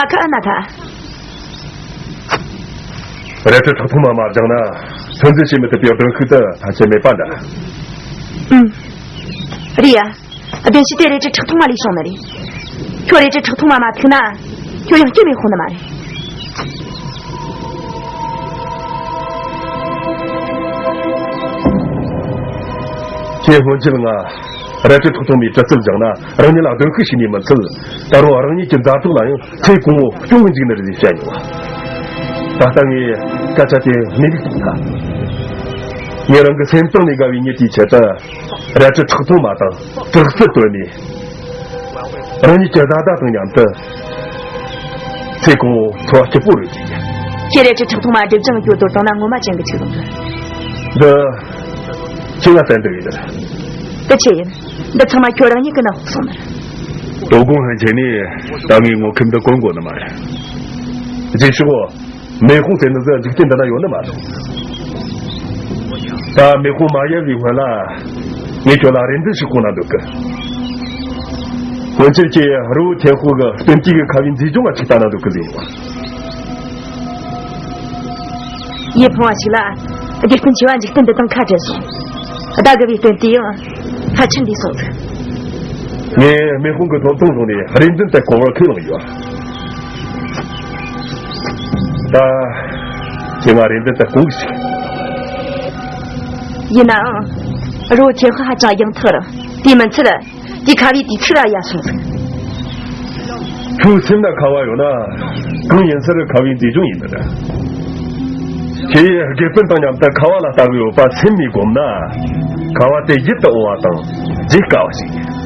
ཨ་ཁ་ཨ་ན་ཐ། རལ་གྲི་ཁྲག་འཐུང་མ་མ་སྦྱངས་ན་ཚོད་འཛིན་བྱེད་མི་ཐུབ་པའི་གདོན་ཤུགས་དེ་ཐམས་ཅད་མེད་པ་འདྲ། ཨུམ། རེད་ཡ། བདེན་བཞི་དེ་རལ་གྲི་ཁྲག་འཐུང་མ་ལས་བྱུང་ནི་རེད། ཁྱོད་རལ་གྲི་ཁྲག་འཐུང་མ་མ་ཐུག་ན། ཁྱོད་ཡང་སྐྱེ་མེད་ཁོ་ནི་མ་རེད། ཁྱེད་སྔོན་ཆད་ང་རལ་གྲི་ཁྲག་འཐུང་མའི་གྲི་རྩལ་སྦྱངས་ན་རང་ཉིད་ལ་གདོན་ཤུགས་ཤིག་ནས་མི་འཚལ། ད་རུང་རང་ཉིད་ཀྱི་མཛའ་གྲོགས་ལ་ཡང་ཚེ་གང་བོ་སྐྱོང་གི་འཇུག་ནི་རེད་ཟེར་བཤད་མྱོང་བ། ད་ལྟ་ངས་སྐད་ཆ་དེ་གནས་ལུགས་མཐོང་ཐལ། ངས་རང་གི་སེམས་གཏིང་ནས་དགའ་བའི་མྱི་དེའི་ཆེད་དུ་རལ་གྲི་ཁྲག་འཐུང་མ་དང་གྲི་རྩལ་བཏོན་ནས། རང་ཉིད་ཀྱི་བཟའ་ཟླ་དང་མཉམ་དུ་ཚེ་གང་བོ་འཚོ་བ་སྐྱིད་པོ་རོལ་གྱིས། ཁྱེད་རལ་གྲི་ཁྲག་འཐུང་མ་སྒྲིབ་སྦྱང་རྒྱུ་དོར་བཏང་ན་ངོ་མ་ཅན་གྱི་ཆེད་དུ་འདུག་འདི་ཁྱེད་ང་བསྟན་འདུག་ཡིན། འདི་ཆི་ཡིན། འདི་ཚང་མ་ཁྱོད་རང་ཉིད་ཀྱི་ནང་ཧུག་སོང་ནི། དོ་དགོང་ཧན་ཆེ་ནས་ད་ངའི་ངོ་ཁེམ་འདི་གོན་དགོས་ནི་མ་རེད། རྗེས་ཕྱོགས། མེ་དཔུང་ཟེར་ནི་ཟིག་འཇིག་རྟེན་འདི་ན་ཡོད་ནི་མ་རེད། ད་མེ་དཔུང་མ་ཡལ་བའི་སྔོན་ལ་ངས་ཁྱོད་ལ་རེ་འདུན་ཞིག་སྐོང་ན་འདོད་གི། སྔོན་ཆད་ཀྱི་རི་བོ་ཐེན་ཧོ་གི་སྟོན་དུས་ཀྱི་ཁ་བའི་མཛེས་ལྗོངས་ལ་ཅིག་ལྟ་ན་འདོད་གི་ཟེར་ཡོང་བ། ཡིད་ཕངས་པ་ཞིག་ལ་དགེ་སྤུན་ཆེ་བ་འཇིག་རྟེན་འདི་དང་ཁ་བྲལ་སོང་། ཟླ་དགུ་བའི་སྟོན་དུས་ཡང་ཕལ་ཆེར་འདས་སོང་ཟིག་ངས་མེ་དཔུང་གི་ཐོབ་ཐང་བཟུང་ནས་རེ་འདུན་དེ་སྐོང་བར་ཁས་བླངས་ཡོད། ད་ཁྱེད་ང་རེ་འདུན་དེ་སྐོང་གི་ཞིག་ཡིན་ནའང་། རི་བོ་ཐེན་ཧོ་ཧ་ཅང་ཡང་ཐག་རིང་། དེ་མིན་ཚད། དེ་ཁ་བའི་དུས་ཚིགས་ལ་ཡལ་སོང་ཟིག་ཁྱོད་སེམས་ན་ཁ་བ་ཡོད་ན། གང་ཡིན་ཟེར་ཁ་བའི་མཛེས་ལྗོངས་ཡིན་ནི་རེད། ཁྱེད་དགེ་སྤུན་དང་མཉམ་དུ་ཁ་བ་ལ་ལྟ་གི་ཡོད་པ་སེམས་ནས་སྒོམ་ན། ཁ་བ་དེ་ཡིད་དུ་འོང་བ་དང་བརྗེད་དཀའ་བ་ཞིག་ཡིན།